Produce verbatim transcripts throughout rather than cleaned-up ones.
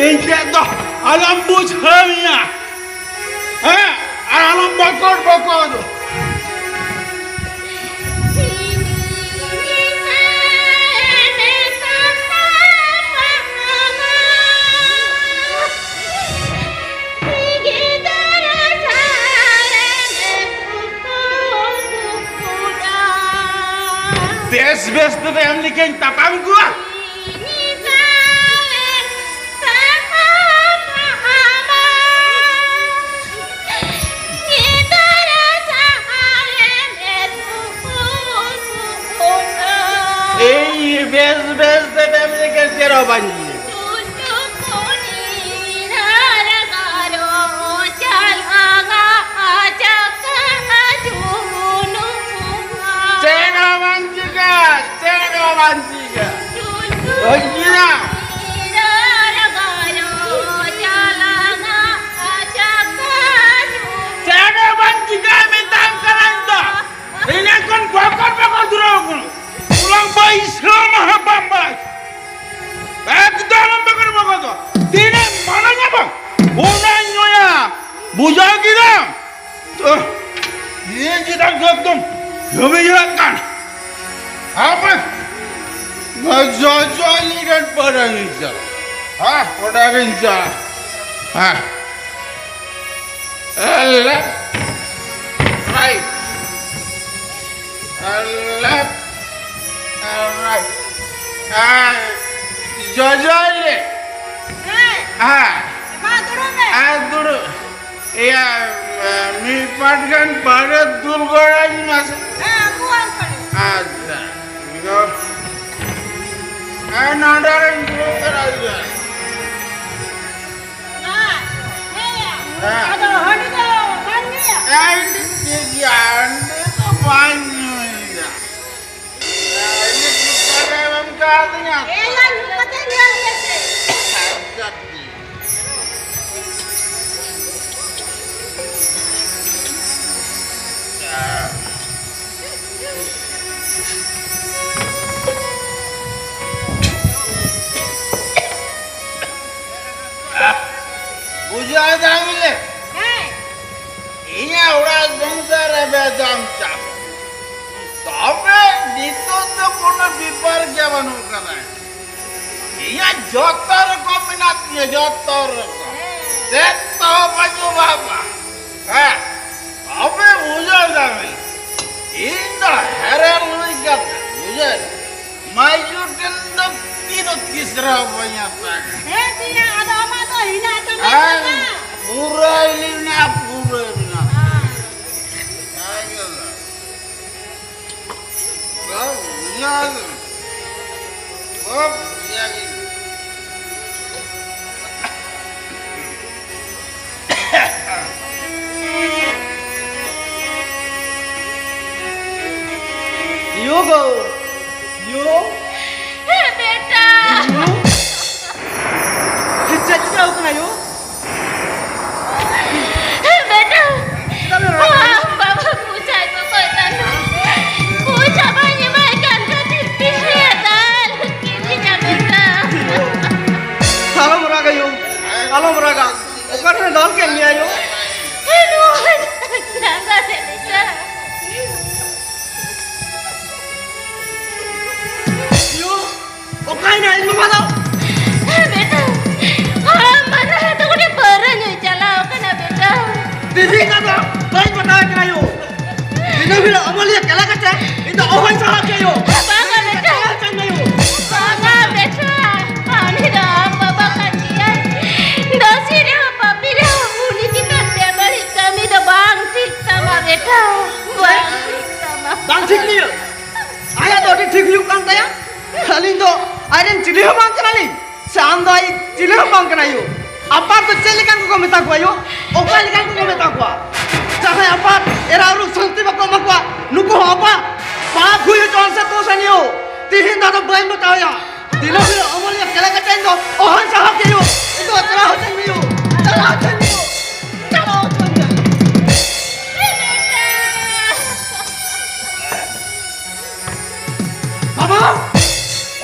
ᱤᱧ ᱴᱷᱮᱱ ᱫᱚ ᱟᱞᱚᱢ ᱵᱩᱡᱷᱟᱹᱣᱤᱧᱟ᱾ ᱦᱮᱸ, ᱟᱨ ᱟᱞᱚᱢ ᱵᱚᱠᱚᱨ ᱵᱚᱠᱚᱨ᱾ ᱵᱮᱥ ᱵᱮᱥ ᱛᱮᱫᱚ ᱮᱢ ᱞᱮᱠᱟᱧ ᱛᱟᱯᱟᱢ ᱠᱚᱣᱟ᱾ ᱮᱭ ᱵᱮᱥ ᱵᱮᱥ ᱛᱮ ᱵᱮᱢ ᱞᱮᱠᱟ ᱪᱮᱨᱚ ᱵᱟᱧᱡᱤ᱾ ᱪᱮᱨᱚ ᱵᱟᱧᱡᱤ ᱜᱟ, ᱪᱮᱨᱚ ᱵᱟᱧᱡᱤ ᱜᱟ᱾ ᱵᱟᱧᱡᱤ ᱜᱟ᱾ ᱪᱮᱨᱚ ᱵᱟᱧᱡᱤ ᱜᱟ ᱢᱮᱛᱟᱢ ᱠᱟᱱᱟᱧ ᱛᱚ᱾ ᱤᱱᱟᱹ ᱠᱷᱚᱱ ᱵᱚᱠᱚᱨ ᱵᱚᱠᱚᱨ ᱫᱩᱨᱟᱹᱣ ᱠᱟᱱᱟ᱾ ᱩᱞᱟᱝ ᱵᱟᱭᱤᱥ ᱢᱟᱦᱟ ᱵᱟᱢᱵᱟᱭ᱾ ᱮᱠᱫᱚᱢ ᱵᱚᱠᱚᱨ ᱵᱚᱠᱚᱨ ᱫᱚ᱾ ᱛᱤᱱᱟᱹᱜ ᱢᱟᱱᱟᱧᱟ ᱵᱟᱝ? ᱚᱱᱟᱧ ᱧᱩᱭᱟ᱾ ᱵᱩᱡᱷᱟᱹᱣ ᱠᱮᱫᱟᱢ? ᱛᱚ, ᱤᱧ ᱪᱮᱫᱟᱜ ᱮᱠᱫᱚᱢ ᱡᱚᱢᱤ ᱡᱚᱲᱟᱜ ᱠᱟᱱ? ᱟᱯᱮ ᱱᱚᱣᱟ ᱡᱚᱡᱚ ᱞᱤᱜᱟᱱ ᱯᱟᱨᱟᱱᱤᱡᱟ᱾ ᱦᱟ, ᱚᱰᱟᱨᱤᱧ ᱪᱟ᱾ ᱦᱟ᱾ ᱮᱞᱮ᱾ ᱦᱟᱭ᱾ Left, right. ᱟᱨ ᱡᱚᱡᱚᱭ ᱞᱮ᱾ ᱦᱮᱸ᱾ ᱦᱮᱸ᱾ ᱢᱟ ᱫᱩᱲᱩᱵ ᱢᱮ᱾ ᱟᱨ ᱫᱩᱲᱩᱵ᱾ ᱤᱭᱟᱹ, ᱢᱤᱫ ᱯᱟᱴ ᱜᱟᱱ ᱯᱟᱹᱣᱨᱟᱹ ᱫᱩᱞ ᱜᱚᱲᱟᱧ ᱢᱟᱥᱮ᱾ ᱦᱮᱸ, ᱟᱹᱜᱩᱣᱟᱢ ᱠᱟᱹᱱᱟᱹᱧ᱾ ᱟᱪᱪᱷᱟ᱾ ᱦᱮᱸ, ᱱᱚᱰᱮ ᱨᱮᱧ ᱫᱩᱲᱩᱵ ᱠᱟᱱᱟ᱾ ᱦᱮᱸ᱾ ᱟᱫᱚ ᱦᱟᱺᱰᱤ ᱫᱚ ᱵᱟᱝ ᱧᱩᱭᱟ? ᱦᱟᱺᱰᱤ ᱴᱷᱤᱠ ᱜᱮᱭᱟ, ᱦᱟᱺᱰᱤ ᱫᱚ ᱵᱟᱝ ᱧᱩᱭᱟ᱾ ᱦᱟᱺᱰᱤ ᱴᱷᱤᱠ ᱵᱟᱝ ᱮᱢ ᱠᱟᱣᱫᱤᱧᱟ᱾ ᱮᱭᱟ, ᱧᱩ ᱠᱟᱛᱮ ᱧᱮᱞ ᱢᱮᱥᱮ᱾ ᱟᱪᱪᱷᱟ, ᱴᱷᱤᱠ᱾ ᱵᱩᱡᱷᱟᱹᱣ ᱫᱟᱢ ᱤᱞᱮ? ᱦᱮᱸ᱾ ᱤᱧᱟᱹᱜ ᱚᱲᱟᱜ ᱥᱚᱝᱥᱟᱨ ᱨᱮ ᱵᱮᱫᱟᱢ ᱪᱟᱞᱟᱜ᱾ ᱛᱚᱵᱮ ᱱᱤᱛᱚᱜ ᱫᱚ ᱠᱳᱱᱳ ᱵᱮᱯᱟᱨ ᱜᱮ ᱵᱟᱹᱱᱩᱜ ᱠᱟᱫᱟ᱾ ᱤᱧᱟᱹᱜ ᱡᱚᱛᱚ ᱨᱚᱠᱚᱢ ᱢᱮᱱᱟᱜ ᱛᱤᱧᱟᱹ, ᱡᱚᱛᱚ ᱨᱚᱠᱚᱢ᱾ ᱦᱮᱸ᱾ ᱪᱮᱫ ᱛᱚ ᱵᱟᱹᱱᱩᱜ ᱵᱟᱵᱟ᱾ ᱦᱮᱸ᱾ ᱛᱚᱵᱮ ᱵᱩᱡᱷᱟᱹᱣ ᱫᱟᱢ ᱤᱞᱮ? ᱤᱧ ᱫᱚ ᱦᱮᱨᱮᱞ ᱦᱩᱭ ᱠᱟᱛᱮ, ᱵᱩᱡᱷᱟᱹᱣ? ᱢᱟᱭᱡᱩ ᱴᱷᱮᱱ ᱫᱚ ᱛᱤ ᱫᱚ ᱛᱤᱥ ᱨᱮᱦᱚᱸ ᱵᱟᱹᱧ ᱦᱟᱛᱟᱣᱟ᱾ ᱦᱮᱸ ᱛᱤᱭᱟ, ᱟᱫᱚ ᱟᱢᱟᱜ ᱫᱚ ᱦᱮᱱᱟᱜ ᱛᱟᱢᱟ ᱦᱮᱸ, ᱥᱮ ᱵᱟᱝ? ᱯᱩᱨᱟᱹ ᱤᱞᱤ ᱢᱮᱱᱟᱜᱼᱟ, ᱯᱩᱨᱟᱹ ᱢᱮᱱᱟᱜᱼᱟ᱾ ᱦᱮᱸ᱾ ᱦᱮᱸ, ᱜᱮ᱾ ᱵᱟᱝ, ᱵᱩᱡᱷᱟᱹᱣ ᱜᱮ᱾ ᱵᱟᱝ, ᱵᱩᱡᱷᱟᱹᱣ ᱜᱮ᱾ ᱭᱳ ᱜᱳ, ᱭᱳ᱾ ᱦᱮᱸ, ᱵᱮᱴᱟ᱾ ᱭᱳ᱾ ᱪᱮᱫ ᱪᱤᱠᱟᱹᱣ ᱠᱟᱱᱟ ᱭᱳ? ᱦᱮᱸ, ᱵᱮᱴᱟ᱾ ᱪᱮᱫᱟᱜ ᱵᱮᱱ ᱨᱟᱜ ᱠᱟᱱᱟ? ᱵᱟᱵᱟ, ᱯᱚᱭᱥᱟ ᱠᱚ ᱠᱚᱭ ᱠᱟᱱ ᱫᱚ᱾ ᱯᱚᱭᱥᱟ ᱵᱟᱹᱧ ᱮᱢᱟᱭ ᱠᱟᱱ ᱠᱷᱟᱹᱛᱤᱨ ᱛᱮ ᱦᱮᱸ, ᱫᱟᱞ ᱠᱤᱫᱤᱧᱟ ᱵᱮᱴᱟ᱾ ᱟᱞᱚᱢ ᱨᱟᱜᱟ ᱭᱳ, ᱟᱞᱚᱢ ᱨᱟᱜᱟ᱾ ᱚᱠᱟᱨᱮ ᱫᱟᱞ ᱠᱮᱫ ᱢᱮᱭᱟ ᱭᱳ? ᱱᱚᱣᱟ ᱡᱟᱸᱜᱟ ᱨᱮ ᱵᱮᱴᱟ᱾ ᱭᱳ, ᱚᱠᱟᱭᱮᱱᱟ ᱤᱧ ᱵᱟᱵᱟ ᱫᱚ? ᱵᱮᱴᱟ, ᱟᱢ ᱢᱟᱨᱟ ᱦᱟᱛ ᱠᱚ ᱴᱷᱮᱱ ᱯᱟᱹᱣᱨᱟᱹ ᱧᱩᱭ ᱪᱟᱞᱟᱣ ᱠᱟᱱᱟ ᱵᱮᱴᱟ᱾ ᱛᱤᱦᱤᱧ ᱫᱚ ᱵᱟᱹᱧ ᱵᱟᱛᱟᱣ ᱠᱟᱱᱟ ᱭᱳ᱾ ᱫᱤᱱᱟᱹᱢ ᱦᱤᱞᱳᱜ ᱚᱢᱚᱞᱤᱭᱟᱹ ᱠᱮᱞᱟ ᱠᱟᱛᱮ ᱤᱧ ᱫᱚ ᱚᱦᱚᱧ ᱥᱟᱦᱟᱣ ᱠᱮᱭᱟ ᱭᱳ᱾ ᱵᱟᱝᱟ ᱵᱮᱴᱟ᱾ ᱪᱟᱞᱟᱣ ᱦᱚᱪᱚᱧ ᱢᱮ ᱭᱳ᱾ ᱵᱟᱝᱟ ᱵᱮᱴᱟ, ᱩᱱᱤ ᱫᱚ ᱟᱢ ᱵᱟᱵᱟ ᱠᱟᱱ ᱜᱮᱭᱟᱭ᱾ ᱫᱳᱥᱤ ᱨᱮᱦᱚᱸ ᱯᱟᱯᱤ ᱨᱮᱦᱚᱸ ᱩᱱᱤ ᱪᱮᱛᱟᱱ ᱵᱮᱵᱟᱹᱲᱤᱡ ᱠᱟᱹᱢᱤ ᱫᱚ ᱵᱟᱝ ᱴᱷᱤᱠ ᱛᱟᱢᱟ ᱵᱮᱴᱟ, ᱵᱟᱝ ᱴᱷᱤᱠ ᱛᱟᱢᱟ᱾ ᱵᱟᱝ ᱴᱷᱤᱠ ᱜᱮᱭᱟ᱾ ᱟᱭᱟᱜ ᱫᱚ ᱟᱹᱰᱤ ᱴᱷᱤᱠ ᱦᱩᱭᱩᱜ ᱠᱟᱱ ᱛᱟᱭᱟ᱾ ᱟᱹᱞᱤᱧ ᱫᱚ ᱟᱡᱨᱮᱱ ᱪᱤᱞᱤ ᱦᱚᱸ ᱵᱟᱝ ᱠᱟᱱᱟᱞᱤᱧ, ᱥᱮ ᱟᱢ ᱫᱚ ᱟᱡ ᱪᱤᱞᱤ ᱦᱚᱸ ᱵᱟᱝ ᱠᱟᱱᱟ ᱭᱳ᱾ ᱟᱯᱟᱛ ᱫᱚ ᱪᱮᱫ ᱞᱮᱠᱟᱱ ᱠᱚᱠᱚ ᱢᱮᱛᱟ ᱠᱚᱣᱟ ᱭᱳ? ᱚᱠᱟ ᱞᱮᱠᱟᱱ ᱠᱚᱠᱚ ᱢᱮᱛᱟ ᱠᱚᱣᱟ? ᱡᱟᱦᱟᱸᱭ ᱟᱯᱟᱛ ᱮᱨᱟ ᱩᱨᱩ ᱥᱟᱹᱱᱛᱤ ᱵᱟᱠᱚ ᱮᱢᱟ ᱠᱚᱣᱟ, ᱱᱩᱠᱩ ᱦᱚᱸ ᱟᱯᱟᱛ᱾ ᱯᱟᱯ ᱦᱩᱭ ᱦᱚᱪᱚᱣᱟᱱ ᱥᱮ ᱫᱳᱥ ᱟᱱ ᱭᱳ᱾ ᱛᱤᱦᱤᱧ ᱫᱚ ᱟᱫᱚ ᱵᱟᱹᱧ ᱵᱟᱛᱟᱣᱟ᱾ ᱫᱤᱱᱟᱹᱢ ᱦᱤᱞᱳᱜ ᱚᱢᱚᱞᱤᱭᱟᱹ ᱠᱮᱞᱮ ᱠᱟᱛᱮ ᱤᱧ ᱫᱚ ᱚᱦᱚᱧ ᱥᱟᱦᱟᱣ ᱠᱮᱭᱟ ᱭᱳ᱾ ᱤᱧ ᱫᱚ ᱪᱟᱞᱟᱣ ᱦᱚᱪᱚᱧ ᱢᱮ ᱭᱳ᱾ ᱪᱟᱞᱟᱣ ᱦᱚᱪᱚᱧ ᱢᱮ ᱭᱳ᱾ ᱪᱟᱞᱟᱣ ᱦᱚᱪᱚᱧ ᱢᱮ᱾ ᱵᱟᱵᱟ!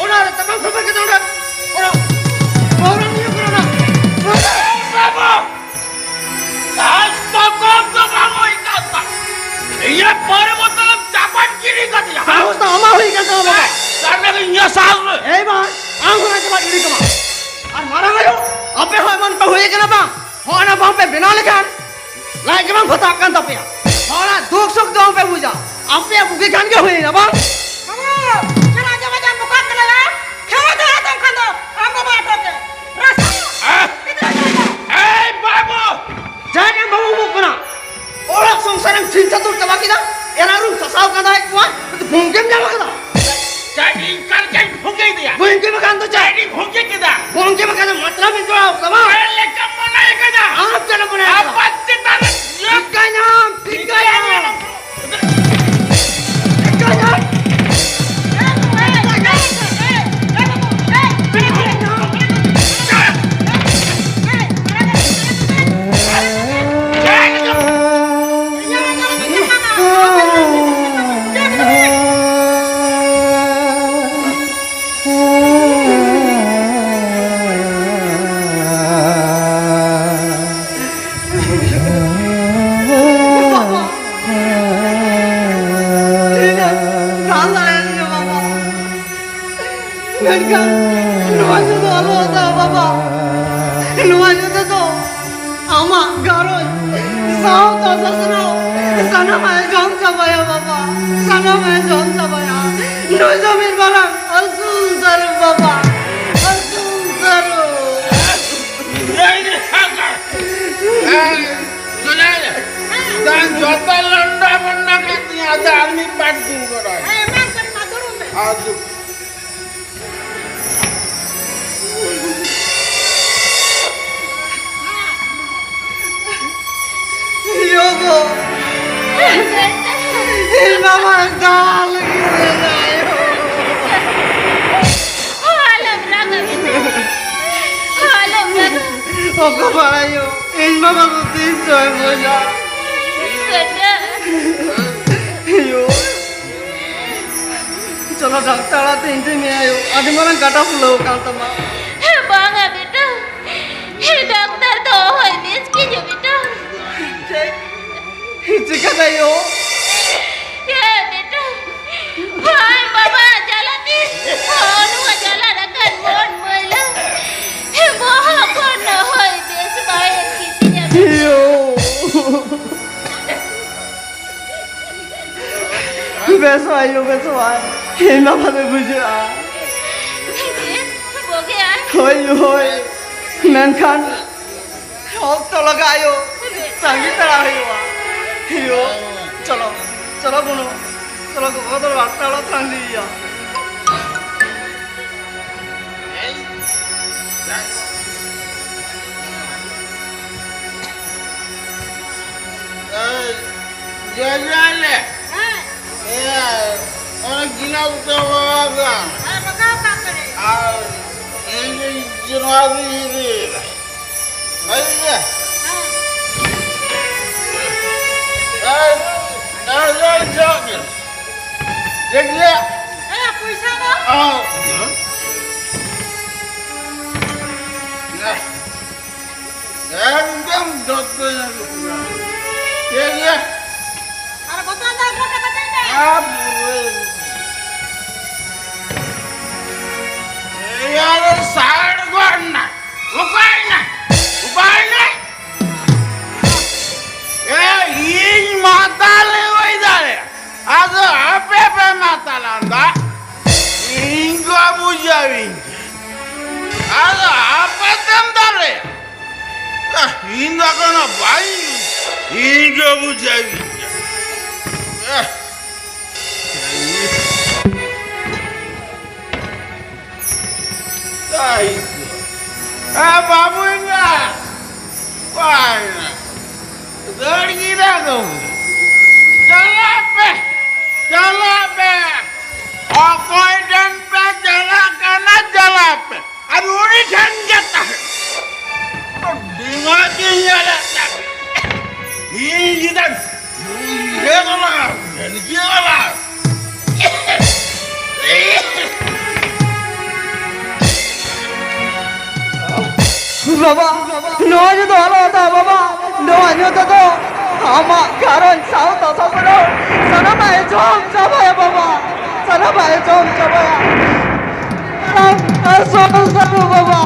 ᱚᱲᱟᱜ ᱨᱮ ᱛᱟᱯᱟᱢ ᱠᱷᱟᱹᱯᱟᱹᱨᱤ ᱠᱟᱛᱮ ᱚᱸᱰᱮ, ᱚᱲᱟᱜ, ᱯᱟᱹᱣᱨᱟᱹ ᱧᱩ ᱠᱟᱱᱟ ᱚᱱᱟ᱾ ᱵᱟᱵᱟ! ᱪᱮᱫ ᱠᱟᱱᱟ ᱵᱟᱝ? ᱦᱚᱸ, ᱚᱱᱟ ᱵᱟᱝ ᱯᱮ ᱵᱮᱱᱟᱣ ᱞᱮᱠᱷᱟᱱ ᱞᱟᱡ ᱜᱮ ᱵᱟᱝ ᱵᱷᱟᱛᱟᱜ ᱠᱟᱱ ᱛᱟᱯᱮᱭᱟ᱾ ᱦᱚᱲᱟᱜ ᱫᱩᱠ ᱥᱩᱠ ᱫᱚ ᱵᱟᱝ ᱯᱮ ᱵᱩᱡᱟ᱾ ᱟᱯᱮᱭᱟᱜ ᱵᱩᱜᱤ ᱠᱷᱟᱱ ᱜᱮ ᱦᱩᱭᱱᱟ ᱵᱟᱝ? ᱵᱟᱹᱵᱩ, ᱪᱮᱫ ᱟᱡᱚ ᱵᱟᱡᱟᱢ ᱵᱚᱠᱟᱜ ᱠᱟᱱᱟ ᱭᱟ? ᱠᱷᱮᱞᱟ ᱫᱚ ᱟᱫᱚ ᱠᱷᱟᱱ ᱫᱚ ᱟᱢ ᱵᱟᱵᱟ ᱟᱴᱚᱠ ᱮ᱾ ᱨᱟᱥᱟ᱾ ᱟᱦ! ᱜᱤᱫᱽᱨᱟᱹ ᱠᱚ᱾ ᱮᱭ ᱵᱟᱹᱵᱩ! ᱡᱟᱦᱟᱸᱭ ᱮᱢ ᱵᱟᱹᱵᱩ ᱩᱢᱩᱜ ᱠᱟᱱᱟ, ᱚᱲᱟᱜ ᱥᱚᱝᱥᱟᱨᱮᱢ ᱪᱷᱤᱝ ᱪᱷᱟᱹᱛᱩᱨ ᱪᱟᱵᱟ ᱠᱮᱫᱟ, ᱮᱨᱟ ᱨᱩᱢ ᱥᱟᱥᱟᱣ ᱠᱟᱫᱟᱭ ᱠᱚᱣᱟ, ᱵᱷᱩᱝᱜᱮᱢ ᱧᱟᱢ ᱠᱟᱫᱟ᱾ ᱪᱟᱹᱰᱤ ᱠᱟᱞ ᱪᱟᱹᱰᱤ ᱵᱷᱩᱝᱜᱮ ᱤᱫᱤᱭᱟ᱾ ᱵᱷᱩᱝᱜᱮ ᱵᱟᱠᱷᱟᱱ ᱫᱚ ᱪᱮᱫ? ᱪᱟᱹᱰᱤ ᱵᱷᱩᱝᱜᱮ ᱠᱮᱫᱟ᱾ ᱵᱷᱩᱝᱜᱮ ᱵᱟᱠᱷᱟᱱ ᱫᱚ ᱢᱟᱛᱞᱟᱢ ᱤᱧ ᱡᱚᱲᱟᱣ ᱠᱟᱫᱟ ᱵᱟᱝ? ᱚᱠᱟ ᱞᱮᱠᱟᱢ ᱢᱚᱱᱮ ᱠᱟᱫᱟ? ᱟᱢ ᱪᱮᱫ ᱮᱢ ᱢᱚᱱᱮ ᱠᱟᱫᱟ? ᱟᱯᱟᱛ ᱪᱮᱛᱟᱱ ᱨᱮ ᱴᱷᱤᱠᱟᱹ ᱧᱟᱢ, ᱴᱷᱤᱠᱟᱹ ᱧᱟᱢ᱾ ᱴᱷᱤᱠᱟᱹ ᱧᱟᱢ᱾ ᱵᱟᱵᱟ, ᱤᱧᱟᱜ ᱨᱟᱱ ᱫᱟᱲᱮᱭᱟᱫᱤᱧᱟ ᱵᱟᱵᱟ᱾ ᱢᱮᱱᱠᱷᱟᱱ ᱱᱚᱣᱟ ᱡᱚᱛᱚ ᱟᱞᱚ ᱦᱟᱛᱟᱣ ᱵᱟᱵᱟ᱾ ᱱᱚᱣᱟ ᱡᱚᱛᱚ ᱫᱚ ᱟᱢᱟᱜ ᱜᱷᱟᱨᱚᱸᱡᱽ, ᱥᱟᱶᱛᱟ ᱥᱟᱥᱱᱟᱣ ᱥᱟᱱᱟᱢᱟᱜ ᱮ ᱡᱚᱢ ᱪᱟᱵᱟᱭᱟ ᱵᱟᱵᱟ, ᱥᱟᱱᱟᱢᱟᱜ ᱮ ᱡᱚᱢ ᱪᱟᱵᱟᱭᱟ᱾ ᱱᱩᱭ ᱫᱚ ᱢᱤᱫ ᱢᱟᱨᱟᱝ ᱟᱹᱥᱩᱞ ᱥᱟᱹᱨᱩ ᱵᱟᱵᱟ, ᱟᱹᱥᱩᱞ ᱥᱟᱹᱨᱩ᱾ ᱮᱭ ᱨᱮ ᱦᱟᱜᱟ᱾ ᱮᱭ, ᱥᱚᱡᱟᱭ ᱨᱮ᱾ ᱫᱟᱱ ᱡᱚᱛᱚ ᱞᱚᱱᱰᱟ ᱵᱚᱱᱰᱟ ᱠᱮᱫ ᱛᱤᱧᱟ, ᱟᱫᱚ ᱟᱨ ᱢᱤᱫ ᱯᱟᱴ ᱫᱩᱲᱩᱵ ᱜᱚᱫ ᱟᱭ᱾ ᱦᱮᱸ, ᱢᱟ ᱥᱮᱨᱢᱟ ᱫᱩᱲᱩᱵ ᱢᱮ᱾ ᱟᱨ ᱫᱩ- ᱭᱳ ᱜᱳ᱾ ᱤᱧ ᱵᱟᱵᱟ ᱫᱟᱞ ᱠᱮᱫᱮᱭᱟᱭ᱾ ᱟᱞᱚᱢ ᱨᱟᱜᱟ ᱵᱤᱴᱩ᱾ ᱟᱞᱚᱢ ᱨᱟᱜᱟ᱾ ᱚᱠᱚ ᱵᱟᱲᱟᱭᱚ, ᱤᱧ ᱵᱟᱵᱟ ᱫᱚ ᱛᱤᱥ ᱪᱚᱭ ᱵᱩᱡᱟ᱾ ᱵᱮᱴᱟ᱾ ᱭᱳ᱾ ᱪᱚᱞᱚ ᱰᱟᱠᱛᱟᱨ ᱚᱲᱟᱜ ᱛᱮ ᱤᱫᱤ ᱢᱮᱭᱟ ᱭᱳ, ᱟᱹᱰᱤ ᱢᱟᱨᱟᱝ ᱠᱟᱴᱟ ᱯᱷᱩᱞᱟᱹᱣ ᱟᱠᱟᱱ ᱛᱟᱢᱟ᱾ ᱦᱮᱸ, ᱵᱟᱝᱟ ᱵᱮᱴᱟ, ᱦᱮᱸ, ᱰᱟᱠᱛᱟᱨ ᱫᱚ ᱚᱦᱚᱭ ᱵᱮᱥ ᱠᱤᱧᱟ ᱵᱮᱴᱟ᱾ ᱪᱮᱫ? ᱪᱤᱠᱟᱹᱛᱮ ᱭᱳ? ᱦᱮᱸ ᱵᱮᱴᱟ, ᱦᱳᱭ ᱵᱟᱵᱟ ᱡᱟᱞᱟ ᱛᱤᱥ, ᱦᱚᱸ ᱱᱚᱣᱟ ᱡᱟᱞᱟ ᱨᱟᱠᱟᱱ ᱢᱚᱱ ᱢᱟᱹᱭᱞᱟᱹ, ᱦᱮᱸ, ᱵᱚᱦᱚᱜ ᱠᱷᱚᱱ ᱚᱦᱚᱭ ᱵᱮᱥ᱾ ᱵᱮᱥᱚᱜᱼᱟᱭ ᱭᱳ, ᱵᱮᱥᱚᱜᱼᱟᱭ᱾ ᱤᱧ ᱢᱟ ᱵᱟᱞᱮ ᱵᱩᱡᱷᱟᱹᱜᱼᱟ᱾ ᱦᱳᱭ, ᱦᱳᱭ᱾ ᱢᱮᱱᱠᱷᱟᱱ ᱚᱠᱛᱚ ᱞᱟᱜᱟᱜᱼᱟ ᱭᱳ᱾ ᱛᱟᱺᱜᱤ ᱛᱟᱲᱟ ᱦᱩᱭᱩᱜᱼᱟ᱾ ᱭᱳ, ᱪᱚᱞᱚ, ᱪᱚᱞᱚ ᱵᱩᱱᱩ᱾ ᱪᱚᱞᱚ ᱜᱚᱜᱚ ᱫᱚᱨᱵᱟᱨ ᱛᱮ ᱟᱞᱚ ᱛᱟᱺᱜᱤᱭᱮᱭᱟ᱾ ᱮᱭ, ᱡᱚᱭ ᱡᱚᱭ ᱞᱮ᱾ ᱦᱮᱸ᱾ ᱮᱭ, ᱚᱱᱟ ᱜᱤᱞᱟᱥ ᱫᱚ ᱵᱟᱵᱟ ᱜᱮ᱾ ᱦᱮᱸ, ᱵᱟᱜᱟᱣ ᱠᱟᱜ ᱠᱟᱹᱱᱟᱹᱧ᱾ ᱟᱨ ᱤᱧ ᱫᱚ ᱱᱚᱣᱟ ᱜᱤᱧ ᱤᱫᱤᱭᱮᱫᱟ᱾ ᱦᱮᱸ᱾ ᱮᱭ, ᱮᱭ, ᱮᱭ, ᱡᱚᱭ ᱡᱚᱭ ᱞᱮ᱾ ᱴᱷᱤᱠ ᱜᱮᱭᱟ᱾ ᱮ, ᱯᱚᱭᱥᱟ ᱫᱚ? ᱚ᱾ ᱮᱠᱫᱚᱢ ᱡᱚᱛᱚ ᱧᱟᱢᱚᱜ ᱠᱟᱱᱟ᱾ ᱴᱷᱤᱠ ᱜᱮᱭᱟ᱾ ᱟᱨ ᱵᱚᱛᱚᱞ ᱫᱚ ᱟᱹᱜᱩ ᱦᱚᱴᱚ ᱠᱟᱹᱛᱤᱧ ᱢᱮ᱾ ᱟᱨ ᱯᱩᱨᱟᱹ ᱮᱭᱟᱨ ᱥᱟᱲ ᱜᱚᱫ ᱱᱟ᱾ ᱚᱠᱟᱭᱮᱱᱟ? ᱚᱠᱟᱭᱮᱱᱟ? ᱮ, ᱤᱧ ᱢᱟᱛᱟᱞ ᱦᱩᱭ ᱫᱟᱲᱮᱭᱟᱜᱼᱟ᱾ ᱟᱫᱚ ᱟᱯᱮ ᱯᱮ ᱢᱟᱛᱟᱞᱟᱱ ᱫᱟ, ᱤᱧ ᱠᱚ ᱵᱩᱡᱷᱟᱹᱣᱤᱧ ᱠᱟᱱᱟ᱾ ᱟᱫᱚ ᱟᱯᱮ ᱛᱮᱢ ᱫᱟᱲᱮᱭᱟᱜᱼᱟ᱾ ᱤᱧ ᱫᱚ ᱠᱳᱱᱳ ᱵᱟᱹᱧ, ᱤᱧ ᱠᱚ ᱵᱩᱡᱷᱟᱹᱣᱤᱧ ᱠᱟᱱᱟ᱾ ᱮ ᱵᱟᱹᱵᱩ ᱮᱸᱜᱟ, ᱵᱟᱭ ᱱᱟ᱾ ᱫᱟᱹᱲ ᱜᱤᱫᱟ ᱫᱚ᱾ ᱪᱟᱞᱟᱜ ᱯᱮ, ᱪᱟᱞᱟᱜ ᱯᱮ᱾ ᱚᱠᱚᱭ ᱴᱷᱮᱱ ᱯᱮ ᱪᱟᱞᱟᱜ ᱠᱟᱱᱟ, ᱪᱟᱞᱟᱜ ᱯᱮ᱾ ᱟᱨ ᱩᱱᱤ ᱴᱷᱮᱱ ᱜᱮ ᱛᱟᱦᱮᱸ᱾ ᱫᱤᱢᱟᱜ ᱤᱧ ᱧᱮᱞᱮᱫ ᱛᱟᱦᱮᱸ᱾ ᱤᱧ ᱜᱤᱫᱟᱹᱨ ᱤᱭᱟᱹ ᱵᱟᱞᱟ, ᱰᱟᱹᱱᱠᱤ ᱵᱟᱞᱟ᱾ ᱵᱟᱵᱟ, ᱱᱚᱣᱟ ᱧᱩ ᱫᱚ ᱟᱞᱚ ᱦᱟᱛᱟᱣ, ᱵᱟᱵᱟ᱾ ᱱᱚᱣᱟ ᱧᱩ ᱛᱮᱫᱚ ᱟᱢᱟᱜ ᱜᱷᱟᱨᱚᱸᱡᱽ ᱥᱟᱶᱛᱟ ᱥᱚᱥᱱᱚᱜ ᱥᱟᱱᱟᱢᱟᱜ ᱮ ᱡᱚᱢ ᱪᱟᱵᱟᱭᱟ, ᱵᱟᱵᱟ᱾ ᱥᱟᱱᱟᱢᱟᱜ ᱮ ᱡᱚᱢ ᱪᱟᱵᱟᱭᱟ᱾ ᱟᱢ ᱟᱨ ᱥᱚᱝᱥᱟᱨ ᱦᱚᱸ, ᱵᱟᱵᱟ᱾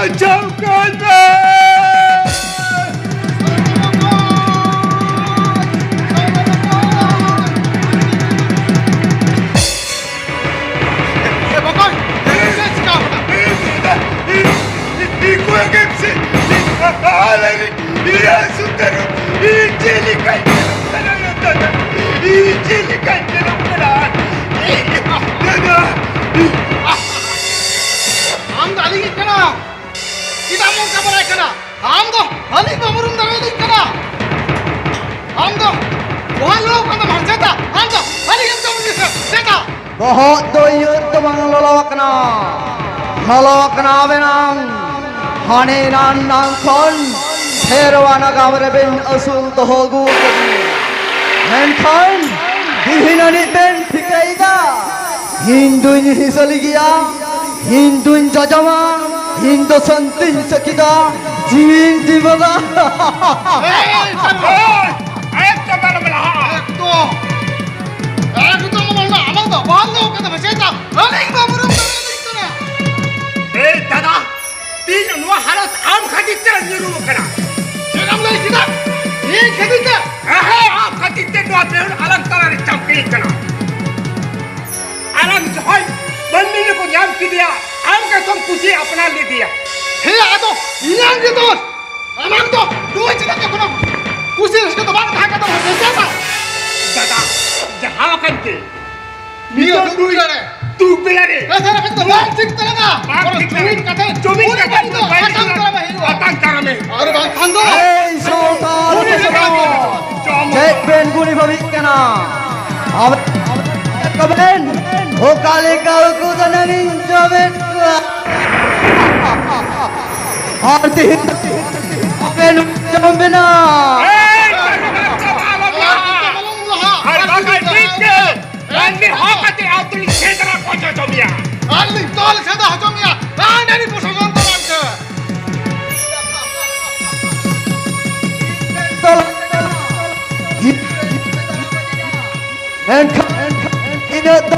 ᱵᱟᱧᱪᱟᱣ ᱠᱟᱹᱧ ᱢᱮ᱾ ᱮ ᱵᱚᱠᱚᱧ, ᱪᱮᱫ ᱪᱤᱠᱟᱹᱣ ᱠᱟᱱᱟ? ᱤᱧ ᱠᱚᱭᱮ ᱜᱮᱢ ᱥᱮ, ᱟᱞᱮ ᱤᱭᱟᱹ ᱥᱩᱱᱫᱚᱨ, ᱤᱧ ᱪᱮᱫ ᱞᱮᱠᱟᱧ ᱧᱮᱞᱚᱜ ᱠᱟᱱᱟ ᱫᱟᱫᱟ? ᱤᱧ ᱪᱮᱫ ᱞᱮᱠᱟᱧ ᱧᱮᱞᱚᱜ ᱠᱟᱱᱟ? ᱫᱟᱫᱟ! ᱟᱢ ᱫᱚ ᱟᱹᱞᱤᱧ ᱜᱮ ᱠᱟᱱᱟ? ᱪᱮᱫᱟᱜ ᱮᱢ ᱚᱱᱠᱟ ᱵᱟᱲᱟᱭ ᱠᱟᱱᱟ? ᱟᱢ ᱫᱚ ᱟᱹᱞᱤᱧ ᱵᱟᱢ ᱩᱨᱩᱢ ᱫᱟᱲᱮᱭᱟᱞᱤᱧ ᱠᱟᱱᱟ? ᱟᱢ ᱫᱚ ᱵᱚᱦᱚᱜ ᱞᱚᱞᱚ ᱠᱟᱱ ᱛᱟᱢᱟ, ᱪᱮᱛᱟ? ᱟᱢ ᱫᱚ ᱟᱹᱞᱤᱧ ᱮᱢ ᱠᱟᱹᱢᱤ ᱠᱟᱱᱟ, ᱪᱮᱛᱟ? ᱵᱚᱦᱚᱜ ᱫᱚ ᱤᱧᱟᱹᱜ ᱫᱚ ᱵᱟᱝ ᱞᱚᱞᱚ ᱟᱠᱟᱱᱟ, ᱞᱚᱞᱚ ᱟᱠᱟᱱᱟ ᱟᱵᱮᱱᱟᱝ᱾ ᱦᱟᱱᱮ ᱮᱱᱟᱱ ᱱᱟᱝ ᱠᱷᱚᱱ ᱥᱮᱨᱣᱟ ᱱᱟᱜᱟᱢ ᱨᱮᱵᱮᱱ ᱟᱹᱥᱩᱞ ᱫᱚᱦᱚ ᱟᱹᱜᱩ ᱟᱠᱟᱫᱤᱧᱟ, ᱢᱮᱱᱠᱷᱟᱱ ᱛᱤᱦᱤᱧ ᱟᱹᱱᱤᱡ ᱵᱮᱱ ᱴᱷᱤᱠᱟᱹᱭᱮᱫᱟ, ᱤᱧ ᱫᱩᱧ ᱦᱤᱥᱟᱹᱞᱤ ᱜᱮᱭᱟ, ᱤᱧ ᱫᱩᱧ ᱡᱚᱡᱚᱢᱟ, ᱤᱧ ᱫᱚ ᱥᱟᱹᱱᱛᱤᱧ ᱥᱟᱹᱠᱤᱫᱟ, ᱡᱤᱣᱤᱧ ᱫᱤᱵᱚᱫᱟ᱾ ᱮᱭ, ᱥᱟᱹᱨᱩ! ᱮᱭ, ᱮᱠᱫᱚᱢ ᱟᱞᱚᱢ ᱞᱟᱦᱟᱜᱼᱟ᱾ ᱮᱠᱫᱚᱢ, ᱮᱠᱫᱚᱢ ᱟᱞᱚᱢ ᱞᱟᱦᱟᱜᱼᱟ᱾ ᱟᱢᱟᱜ ᱫᱚ ᱵᱟᱝ ᱞᱟᱦᱟᱜ ᱠᱟᱱᱟ, ᱵᱩᱡᱷᱟᱹᱣ ᱫᱟ? ᱟᱹᱞᱤᱧ ᱵᱟᱵᱚᱱ ᱨᱚᱲ ᱫᱟᱲᱮᱭᱟᱞᱤᱧ ᱠᱟᱱᱟ᱾ ᱮᱭ ᱫᱟᱫᱟ, ᱛᱮᱦᱮᱧ ᱱᱚᱣᱟ ᱦᱟᱞᱚᱛ ᱟᱢ ᱠᱷᱟᱹᱛᱤᱨ ᱛᱮ ᱧᱩᱨᱩ ᱟᱠᱟᱱᱟ᱾ ᱪᱮᱫ ᱮᱢ ᱞᱟᱹᱭ ᱠᱮᱫᱟ? ᱤᱧ ᱠᱷᱟᱹᱛᱤᱨ ᱛᱮ? ᱦᱮᱸ, ᱦᱮᱸ, ᱟᱢ ᱠᱷᱟᱹᱛᱤᱨ ᱛᱮ ᱱᱚᱣᱟ ᱵᱮᱦᱩᱞ ᱟᱞᱟᱝ ᱛᱟᱞᱟᱨᱮ ᱪᱟᱢᱯᱤᱭᱟᱹᱧ ᱠᱟᱱᱟ᱾ ᱟᱨ ᱟᱢ ᱡᱚᱠᱷᱚᱱ ᱢᱟᱹᱱᱢᱤ ᱨᱮᱠᱚ ᱧᱟᱢ ᱠᱮᱫᱮᱭᱟ, ᱟᱢ ᱜᱮᱛᱚᱢ ᱠᱩᱥᱤ ᱟᱯᱱᱟᱨ ᱞᱮᱫᱮᱭᱟ᱾ ᱦᱮᱸ, ᱟᱫᱚ ᱤᱧᱟᱹᱝ ᱜᱮ ᱫᱳᱥ᱾ ᱟᱢᱟᱝ ᱫᱚ ᱱᱩᱭ ᱪᱮᱛᱟᱱ ᱨᱮ ᱠᱳᱱᱳ ᱠᱩᱥᱤ ᱨᱟᱹᱥᱠᱟᱹ ᱫᱚ ᱵᱟᱝ ᱛᱟᱦᱮᱸ ᱠᱟᱱ ᱛᱟᱢᱟ, ᱵᱮᱥ ᱪᱮᱦᱨᱟ᱾ ᱫᱟᱫᱟ, ᱡᱟᱦᱟᱸ ᱟᱠᱟᱱ ᱜᱮ, ᱱᱤᱭᱟᱹ ᱱᱤᱭᱟᱹ ᱫᱩᱠ ᱫᱩᱠ ᱵᱮᱲᱟ ᱨᱮ᱾ ᱫᱩᱠ ᱵᱮᱲᱟ ᱨᱮ᱾ ᱠᱟᱛᱷᱟ ᱨᱮ ᱫᱚ ᱵᱟᱝ ᱴᱷᱤᱠ ᱛᱟᱦᱮᱱᱟ᱾ ᱵᱟᱝ ᱵᱚᱨᱚᱝ ᱴᱷᱤᱠ ᱡᱩᱢᱤᱫ ᱛᱟᱦᱮᱱᱟ᱾ ᱠᱟᱛᱮ ᱡᱩᱢᱤᱫ ᱩᱱᱤ ᱠᱟᱛᱮ ᱵᱟᱹᱲᱤᱡ ᱫᱚ ᱵᱟᱹᱲᱤᱡ ᱟᱛᱟᱝ ᱫᱚ ᱫᱟᱨᱟᱢᱮ ᱦᱩᱭᱩᱜᱼᱟ᱾ ᱟᱛᱟᱝ ᱫᱟᱨᱟᱢᱮ ᱦᱩᱭᱩᱜᱼᱟ᱾ ᱟᱨ ᱵᱟᱝᱠᱷᱟᱱ ᱫᱚ ᱮᱭ ᱥᱟᱶᱛᱟ ᱩᱱᱤ ᱨᱮᱱᱟᱜ ᱫᱚ ᱡᱚᱢ ᱪᱮᱫ ᱵᱮᱱ ᱜᱩᱱᱤ ᱵᱷᱟᱹᱵᱤᱜ ᱠᱟᱱᱟ? ᱟᱵᱮᱱ ᱚᱠᱟ ᱞᱮᱠᱟ ᱩᱱᱠᱩ ᱫᱚ ᱱᱟᱹᱢᱤᱧ ᱡᱚᱢᱮᱫ ᱠᱚᱣᱟ᱾ ᱟᱨ ᱛᱤᱦᱤᱧ ᱟᱵᱮᱱ ᱡᱚᱢ ᱵᱮᱱᱟ᱾ ᱮᱭ, ᱟᱞᱚᱢ ᱞᱟᱦᱟ᱾ ᱟᱨ ᱵᱟᱠᱷᱟᱱ ᱴᱷᱤᱠ ᱜᱮ᱾ ᱢᱟᱹᱱᱢᱤ ᱦᱚᱸ ᱠᱟᱛᱮ ᱟᱹᱛᱩ ᱨᱤᱧ ᱥᱮᱸᱫᱽᱨᱟ ᱠᱚ ᱦᱚᱪᱚ ᱢᱮᱭᱟ᱾ ᱟᱨ ᱞᱤᱧ ᱛᱚᱞ ᱥᱮᱸᱫᱽᱨᱟ ᱦᱚᱪᱚ ᱢᱮᱭᱟ᱾ ᱟᱨ ᱱᱟᱹᱨᱤ ᱯᱨᱚᱥᱟᱥᱚᱱ ᱫᱚ ᱵᱟᱝ ᱥᱮ᱾ ᱢᱮᱱᱠᱷᱟᱱ ᱤᱱᱟᱹᱜ ᱫᱚ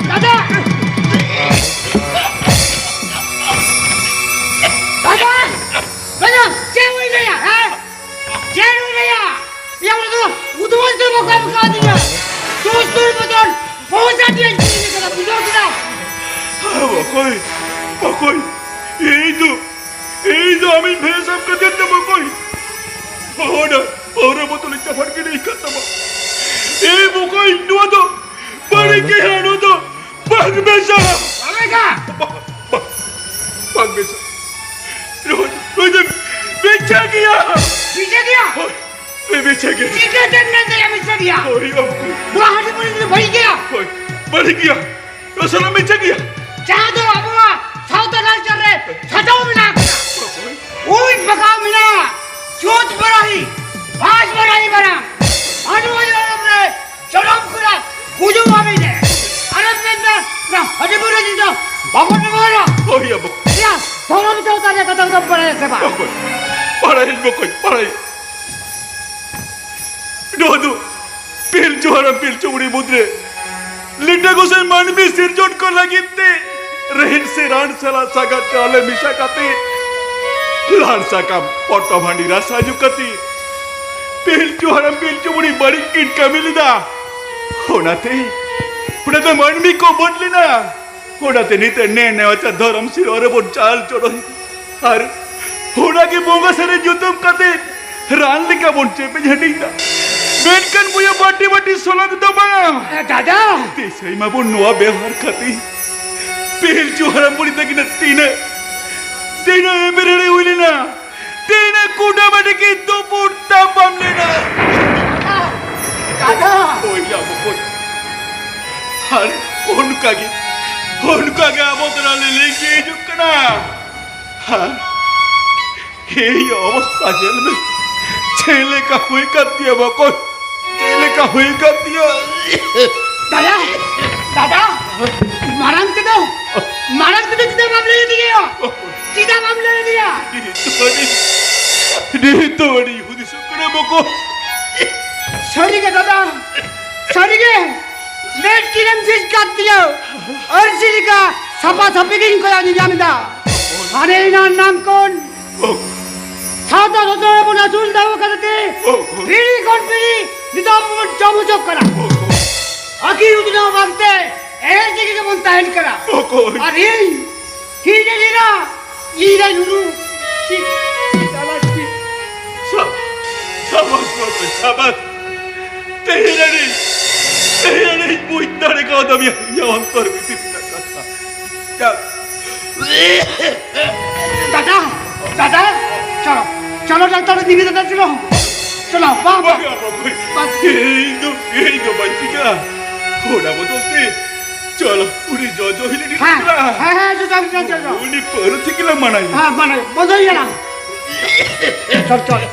ᱫᱟᱫᱟ! ᱫᱟᱫᱟ! ᱫᱟᱫᱟ! ᱪᱮᱫ ᱦᱩᱭ ᱞᱮᱭᱟ, ᱦᱮᱸ? ᱪᱮᱫ ᱦᱩᱭ ᱞᱮᱭᱟ? ᱭᱟ ᱠᱟᱫᱤᱧᱟ᱾ ᱫᱩᱥ ᱫᱩᱨ ᱵᱚᱫᱚᱞ ᱯᱚᱭᱥᱟ ᱫᱤᱭᱮ ᱠᱤᱨᱤᱧ ᱠᱟᱫᱟ, ᱵᱩᱡᱷᱟᱹᱣ ᱠᱮᱫᱟ? ᱵᱚᱠᱚᱭ, ᱵᱚᱠᱚᱭ, ᱤᱧ ᱫᱚ, ᱤᱧ ᱫᱚ ᱟᱢᱤᱧ ᱵᱷᱮᱥᱟᱢ ᱠᱟᱛᱮ ᱫᱚ ᱵᱚᱠᱚᱭ᱾ ᱚᱱᱟ ᱯᱟᱹᱣᱨᱟᱹ ᱵᱚᱛᱚᱞ ᱤᱧ ᱪᱟᱯᱟᱫ ᱜᱤᱰᱤ ᱠᱟᱫ ᱛᱟᱢᱟ᱾ ᱮ ᱵᱚᱠᱚᱭ, ᱱᱚᱣᱟ ᱫᱚ ᱵᱟᱹᱲᱤᱡ ᱜᱮᱭᱟ, ᱱᱚᱣᱟ ᱫᱚ ᱵᱟᱝ ᱵᱮᱥᱟ᱾ ᱟᱞᱮᱠᱟ! ᱵᱟ-, ᱵᱟ-, ᱵᱟᱝ ᱵᱮᱥᱟ᱾ ᱱᱚᱣᱟ ᱫᱚ, ᱱᱚᱣᱟ ᱫᱚ ᱵᱮᱪᱟ ᱜᱮᱭᱟ᱾ ᱵᱮᱪᱟ ᱜᱮᱭᱟ? ᱦᱳᱭ, ᱵᱮᱪᱟ ᱜᱮᱭᱟ᱾ ᱪᱤᱠᱟᱹᱛᱮᱢ ᱢᱮᱱ ᱫᱟᱲᱮᱭᱟᱜᱼᱟ ᱵᱮᱪᱟ ᱜᱮᱭᱟ? ᱦᱳᱭ, ᱚᱝᱠᱩ᱾ ᱱᱚᱣᱟ ᱦᱟᱺᱰᱤ ᱯᱟᱹᱣᱨᱟᱹ ᱫᱚ ᱵᱟᱹᱲᱤᱡ ᱜᱮᱭᱟ᱾ ᱦᱳᱭ, ᱵᱟᱹᱲᱤᱡ ᱜᱮᱭᱟ᱾ ᱱᱚᱣᱟ ᱥᱟᱱᱟᱢ ᱵᱮᱪᱟ ᱜᱮᱭᱟ᱾ ᱡᱟᱦᱟᱸ ᱫᱚ ᱟᱵᱚᱣᱟᱜ ᱥᱟᱶᱛᱟ ᱞᱟᱠᱪᱟᱨ ᱨᱮ ᱥᱟᱡᱟᱣ ᱢᱮᱱᱟᱜ ᱟᱠᱟᱫᱟ᱾ ᱦᱳᱭ᱾ ᱩᱭ ᱵᱟᱜᱟᱣ ᱢᱮᱱᱟᱜᱼᱟ, ᱪᱳᱫ ᱵᱟᱨᱟᱦᱤ, ᱯᱟᱸᱪ ᱵᱟᱨᱟᱦᱤ ᱢᱟᱨᱟᱝ, ᱢᱟᱱᱣᱟ ᱡᱚᱱᱚᱢ ᱨᱮ ᱡᱚᱱᱚᱢ ᱠᱷᱚᱱᱟᱜ ᱜᱩᱡᱩᱜ ᱦᱟᱹᱵᱤᱡ ᱨᱮ᱾ ᱟᱨᱮᱢ ᱢᱮᱱᱫᱟ, ᱚᱱᱟ ᱦᱟᱺᱰᱤ ᱯᱟᱹᱣᱨᱟᱹ ᱡᱤᱱᱤᱥ ᱫᱚ ᱵᱟᱵᱚᱱ ᱵᱮᱵᱚᱦᱟᱨᱟ? ᱦᱳᱭ, ᱟᱵᱚ᱾ ᱭᱟ, ᱫᱷᱚᱨᱚᱢ ᱪᱮᱛᱟᱱ ᱨᱮ ᱠᱟᱛᱷᱟ ᱠᱚᱫᱚᱢ ᱵᱟᱲᱟᱭᱟ ᱥᱮ ᱵᱟᱝ? ᱵᱟᱠᱚ, ᱵᱟᱲᱟᱭᱟᱹᱧ, ᱵᱟᱠᱚ, ᱵᱟᱲᱟᱭᱟᱹᱧ᱾ ᱱᱚᱣᱟ ᱫᱚ ᱯᱤᱞᱪᱩ ᱦᱟᱲᱟᱢ ᱯᱤᱞᱪᱩ ᱵᱩᱲᱦᱤ ᱢᱩᱫᱽᱨᱮ ᱞᱤᱴᱟᱹ ᱜᱚᱸᱥᱟᱭ ᱢᱟᱹᱱᱢᱤ ᱥᱤᱨᱡᱚᱱ ᱠᱚ ᱞᱟᱹᱜᱤᱫ ᱛᱮ ᱨᱮᱦᱮᱫ ᱥᱮ ᱨᱟᱱ ᱥᱟᱞᱟᱜ ᱥᱟᱜᱟᱫ ᱪᱟᱣᱞᱮ ᱢᱮᱥᱟ ᱠᱟᱛᱮ ᱞᱟᱲ ᱥᱟᱠᱟᱢ, ᱯᱚᱴᱚᱢ ᱦᱟᱺᱰᱤ ᱨᱟᱥᱟ ᱧᱩ ᱠᱟᱛᱮ ᱯᱤᱞᱪᱩ ᱦᱟᱲᱟᱢ ᱯᱤᱞᱪᱩ ᱵᱩᱲᱦᱤ ᱵᱟᱹᱲᱤᱡ ᱠᱤᱱ ᱠᱟᱹᱢᱤ ᱞᱮᱫᱟ᱾ ᱚᱱᱟᱛᱮ, ᱚᱱᱟᱛᱮ ᱢᱟᱹᱱᱢᱤ ᱠᱚ ᱵᱟᱹᱰ ᱞᱮᱱᱟ᱾ ᱚᱱᱟᱛᱮ ᱱᱤᱛᱚᱜ ᱱᱮ ᱱᱮᱣᱟᱪᱟᱨ ᱫᱷᱚᱨᱚᱢ ᱥᱮᱨᱣᱟ ᱨᱮᱵᱚᱱ ᱪᱟᱞ ᱪᱚᱞᱚᱱ ᱟᱨ ᱚᱱᱟᱜᱮ ᱵᱚᱸᱜᱟ ᱥᱟᱨᱮᱡ ᱧᱩᱛᱩᱢ ᱠᱟᱛᱮ ᱨᱟᱱ ᱞᱮᱠᱟ ᱵᱚᱱ ᱪᱮᱯᱮᱡ ᱦᱟᱹᱴᱤᱧ ᱫᱟ᱾ ᱢᱮᱱᱠᱷᱟᱱ ᱵᱚᱭᱦᱟ, ᱵᱟᱹᱴᱤ ᱵᱟᱹᱴᱤ ᱥᱚᱞᱚᱝ ᱫᱚ ᱵᱟᱝ᱾ ᱮ, ᱫᱟᱫᱟ! ᱫᱤᱥᱟᱹᱭ ᱢᱟᱵᱚᱱ ᱱᱚᱣᱟ ᱵᱮᱣᱦᱟᱨ ᱠᱷᱟᱹᱛᱤᱨ ᱯᱤᱞᱪᱩ ᱦᱟᱲᱟᱢ ᱵᱩᱲᱦᱤ ᱛᱟᱹᱠᱤᱱᱟᱜ ᱛᱤᱱᱟᱹᱜ, ᱛᱤᱱᱟᱹᱜ ᱮᱯᱮᱨᱦᱮᱸᱰᱮᱡ ᱦᱩᱭ ᱞᱮᱱᱟ, ᱛᱤᱱᱟᱹᱜ ᱠᱩᱰᱟᱹᱢ ᱟᱹᱰᱤ ᱠᱤᱱ ᱫᱩᱯᱩᱲ ᱛᱟᱯᱟᱢ ᱞᱮᱱᱟ᱾ ᱫᱟᱫᱟ! ᱫᱟᱫᱟ! ᱵᱚᱭᱦᱟ ᱵᱚᱠᱚᱧ, ᱟᱨ ᱚᱱᱠᱟᱜᱮ, ᱚᱱᱠᱟᱜᱮ ᱟᱵᱚ ᱛᱟᱞᱟ ᱞᱤᱸᱜᱤ ᱦᱤᱡᱩᱜ ᱠᱟᱱᱟ᱾ ᱦᱮᱸ? ᱮᱭ ᱚᱵᱚᱥᱛᱟ ᱧᱮᱞ ᱢᱮ, ᱪᱮᱫ ᱞᱮᱠᱟ ᱦᱩᱭ ᱠᱟᱱ ᱛᱤᱧᱟ ᱵᱚᱠᱚᱧ, ᱪᱮᱫ ᱞᱮᱠᱟ ᱦᱩᱭ ᱠᱟᱱ ᱛᱤᱧᱟ᱾ ᱫᱟᱫᱟ, ᱫᱟᱫᱟ, ᱢᱟᱲᱟᱝ ᱛᱮᱫᱚ, ᱢᱟᱲᱟᱝ ᱛᱮᱫᱚ ᱪᱮᱫᱟᱜ ᱵᱟᱢ ᱞᱟᱹᱭ ᱟᱹᱫᱤᱧᱟ? ᱪᱮᱫᱟᱜ ᱵᱟᱢ ᱞᱟᱹᱭ ᱟᱹᱫᱤᱧᱟ? ᱱᱤᱛᱚᱜ ᱟᱹᱰᱤ, ᱱᱤᱛᱚᱜ ᱟᱹᱰᱤ ᱦᱩᱫᱤᱥᱚᱜ ᱠᱟᱱᱟ ᱵᱚᱠᱚᱧ᱾ ᱥᱟᱹᱨᱤᱜᱮ ᱫᱟᱫᱟ, ᱥᱟᱹᱨᱤᱜᱮ ᱢᱮᱫ ᱠᱤᱱᱮᱢ ᱡᱷᱤᱡ ᱠᱟᱫ ᱛᱤᱧᱟ᱾ ᱟᱹᱨᱥᱤ ᱞᱮᱠᱟ ᱥᱟᱯᱷᱟ ᱥᱟᱹᱯᱷᱤ ᱜᱤᱧ ᱠᱚᱭᱚᱜ ᱧᱮᱧᱟᱢ ᱮᱫᱟ᱾ ᱦᱟᱱᱮ ᱮᱱᱟᱱ ᱱᱟᱝ ᱠᱷᱚᱱ ᱥᱟᱶᱛᱟ ᱥᱚᱛᱨᱚ ᱨᱮᱵᱚᱱ ᱟᱹᱥᱩᱞ ᱫᱚᱦᱚ ᱠᱟᱫᱟ ᱛᱮ, ᱯᱤᱲᱦᱤ ᱠᱷᱚᱱ ᱯᱤᱲᱦᱤ ᱱᱤᱛᱚᱜ ᱵᱚᱱ ᱚᱪᱚᱜ ᱠᱟᱱᱟ᱾ ᱟᱹᱠᱤᱞ ᱩᱛᱱᱟᱹᱣ ᱵᱟᱝᱛᱮ ᱮᱲᱮ ᱛᱮᱜᱮ ᱜᱮᱵᱚᱱ ᱛᱟᱦᱮᱱ ᱠᱟᱱᱟ᱾ ᱚᱠᱚᱭ? ᱟᱨ ᱤᱧ, ᱤᱧ ᱨᱮᱱ ᱦᱤᱨᱟ, ᱤᱧ ᱨᱮᱱ ᱦᱩᱨᱩ, ᱪᱮᱫ, ᱪᱮᱫ ᱟᱞᱟᱜᱽ ᱪᱮᱫ? ᱥᱟ-, ᱥᱟᱵᱟᱥ ᱵᱟᱵᱟ, ᱥᱟᱵᱟᱥ᱾ ᱛᱮᱦᱮᱧ ᱟᱹᱱᱤᱡ, ᱛᱮᱦᱮᱧ ᱟᱹᱱᱤᱡ ᱵᱩᱡᱽ ᱫᱟᱲᱮ ᱠᱟᱣᱫᱟ ᱢᱮᱭᱟ ᱤᱧᱟᱹᱜ ᱚᱱᱛᱚᱨ ᱵᱷᱤᱛᱤᱨ ᱨᱮᱱᱟᱜ ᱠᱟᱛᱷᱟ᱾ ᱡᱟᱠ, ᱫᱟᱫᱟ, ᱫᱟᱫᱟ, ᱪᱚᱞᱚ, ᱪᱚᱞᱚ ᱰᱟᱠᱛᱟᱨ ᱫᱤᱫᱤ ᱫᱟᱫᱟ, ᱪᱚᱞᱚ, ᱪᱚᱞᱚ, ᱵᱟᱝ, ᱵᱟᱝ᱾ ᱵᱟᱝᱟ ᱵᱟᱵᱩ, ᱵᱟᱝ᱾ ᱤᱧ ᱫᱚ, ᱤᱧ ᱫᱚ ᱵᱟᱹᱧ ᱪᱤᱠᱟᱹᱜᱼᱟ᱾ ᱚᱱᱟ ᱵᱚᱫᱚᱞ ᱛᱮ, ᱪᱚᱞᱚ, ᱩᱱᱤ ᱡᱚᱡᱚ ᱦᱤᱞᱤ ᱦᱮᱸ, ᱴᱷᱮᱱ ᱪᱟᱞᱟᱜᱼᱟ᱾ ᱦᱮᱸ, ᱦᱮᱸ, ᱡᱚᱡᱚ ᱦᱤᱞᱤ ᱴᱷᱮᱱ ᱪᱟᱞᱟᱜᱼᱟ᱾ ᱩᱱᱤ ᱯᱟᱹᱣᱨᱟᱹ ᱛᱷᱮᱠᱮ ᱞᱮ ᱢᱟᱱᱟᱭᱟ᱾ ᱦᱮᱸ, ᱢᱟᱱᱟᱭᱟ, ᱵᱚᱫᱚᱞ ᱭᱟᱞᱟᱝ᱾ ᱪᱚᱞ, ᱪᱚᱞ᱾